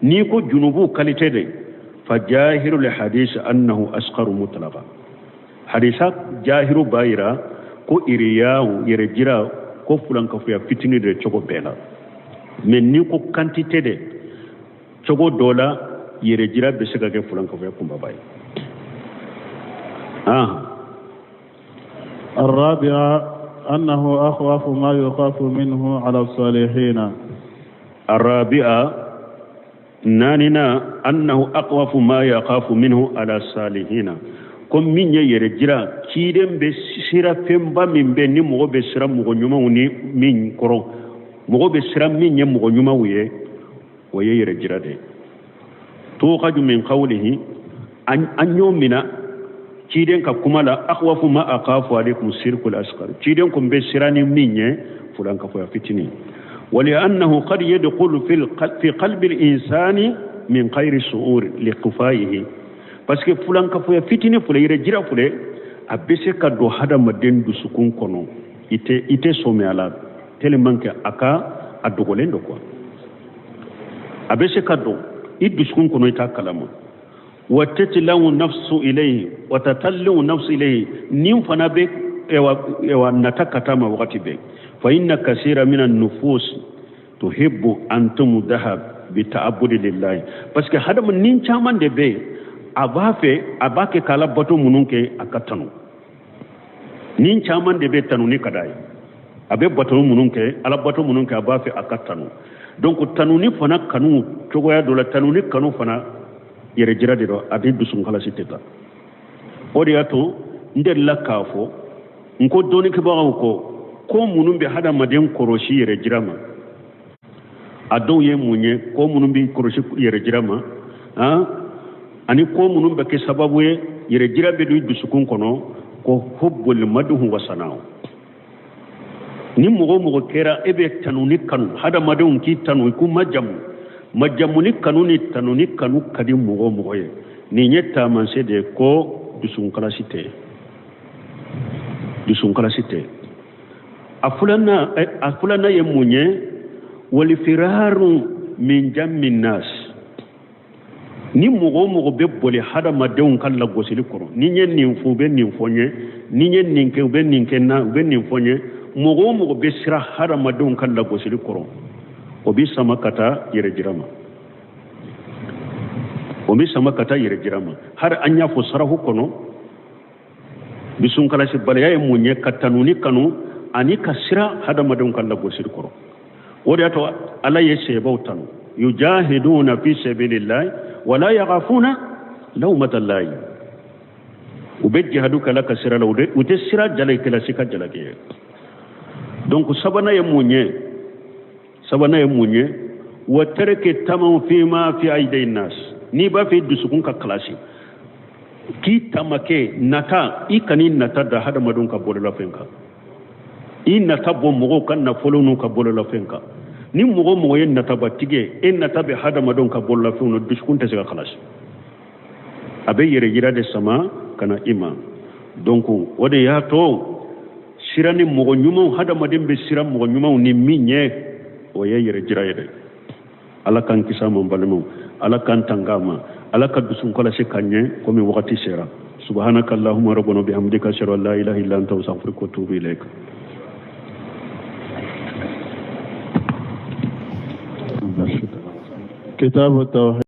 n'i ko junubu qualité de, fa jahiru le hadis annahu asqaru mutlaqa. Hadisa jahiru b'a yira ko iriyahu yɛrɛ jira ko fulankafoya fitini de cogo bɛɛ la, mais n'i ko quantité de, cogo dɔ la yɛrɛ jira bɛ se ka kɛ fulankafoya kunbaba ye. الرابعة أنه أخوف ما يخاف منه على الصالحين. الرابعة naanina annahu aqwafu ma yakhafu minhu ala salihina, ko min ye yɛrɛ jira ciden bɛ sira fɛnba min bɛ ni mɔgɔ bɛ siran mɔgɔ ɲumanw ni min kɔrɔ, mɔgɔ bɛ siran min ye mɔgɔ ɲumanw ye, o ye yɛrɛ jira de ye. Tuqaju min qawlihi, an y'o mina ciden ka kuma la, akhwafu ma akhafu alaykum sirkul asghar, ciden kun bɛ siran ni min ye fulankafoya fitinin. ولأنه قد يدخل في قلب الإنسان من غير شعور لخفائه, parce que fulankafoya fitinin fula yɛrɛ jira fule a bɛ se ka don hadamaden dusukun kɔnɔ, i tɛ sɔmi a la tellement que a ka a dogolen don quoi, a bɛ se ka don i dusukun kɔnɔ i t'a kalama. Wa tatlawu nafsu ilayhi wa tatallu nafsu ilayhi, nin fana bɛ ewa nata ka taa ma wagati bɛɛ. Fa inna kasira min an-nufus tuhibbu an tumdaha bi ta'abbudi lillahi, parce que hadama nin caman de bɛ yen a b'a fɛ a b'a kɛ k'ala bato minnu kɛ a ka tanu, nin caman de bɛ tanuni ka d'a ye, a bɛ bato minnu kɛ, ala bato minnu kɛ, a b'a fɛ a ka tanu. Donc tanuni fana kanu cogoya dɔ la, tanuni kanu fana yɛrɛ jira de dɔn, a ni dusukunkalasi tɛ taa. O de y'a to n delila k'a fɔ n ko dɔnnikɛbagaw ko minnu bɛ hadamaden kɔrɔsi yɛrɛ jira ma, a dɔw ye mun ye? Ko minnu bɛ kɔrɔsi yɛrɛ jira ma, ani ko minnu bɛ kɛ sababu ye yɛrɛ jira bɛ don i dusukun kɔnɔ, ko hubbul madhu wa sana'u. Ni mɔgɔ o mɔgɔ kɛra e bɛ tanuni kanu, hadamadenw k'i tanu, i k'u majamu, majamuni kanu ni tanuni kanu ka di mɔgɔ o mɔgɔ ye, nin ye taamasiyɛn de ye ko dusukunkalasi tɛ, dusukunkalasi tɛ. A filanan ye mun ye? Walifiraru min jammi nas, ni mɔgɔ o mɔgɔ bɛ boli hadamadenw ka lagosili kɔrɔ, ni n ye nin fɔ u bɛ nin fɔ n ye, ni n ye nin kɛ u bɛ nin kɛ n na, u bɛ nin fɔ n ye, mɔgɔ o mɔgɔ bɛ siran hadamadenw ka lagosili kɔrɔ, o bɛ sama ka taa yɛrɛ jira ma, o bɛ sama ka taa yɛrɛ jira ma. Hali an y'a fɔ sarafu kɔnɔ, dusukunkalasibaliya ye mun ye? Ka tanuni kanu ani ka siran hadamadenw ka lagosili kɔrɔ. O de y'a to ala ye sɛbɛw tanu, yujahiduna fi sabilillahi wala yakhafuna lawmata lahi, u bɛ jihadu kɛla ka sira la, u tɛ sira jalakɛla si ka jalaki ye. Donc sabanan ye mun ye? Sabanan ye mun ye? Wa tarki tamaw fima fi aidi nas, n'i b'a fɛ i dusukun ka kalasi, k'i tamakɛ nata, i kan'i nata da hadamadenw ka bololafɛn kan, i nata bɔ mɔgɔw ka nafolo n'u ka bololafɛn kan, Ni mɔgɔ o mɔgɔ ye natabatigi ye, e nata bɛ hadamadenw ka bololafɛnw na, dusukun tɛ se ka kalasi, a bɛ yɛrɛ yira de sama ka na i ma. Donc o de y'a to siran ni mɔgɔ ɲumanw, hadamaden bɛ siran mɔgɔ ɲumanw ni min ɲɛ, o ye yɛrɛ jira ye dɛ. Ala k'an kisi a ma, n balimaw. Ala k'an tanga a ma. Ala ka dusu kɔlɔsi ka ɲɛ komi wagati sera. Subhanaka allahumma rabbana bihamdika, ashhadu an la ilaha illa anta, astaghfiruka wa atubu ilaik. كتاب التوحيد.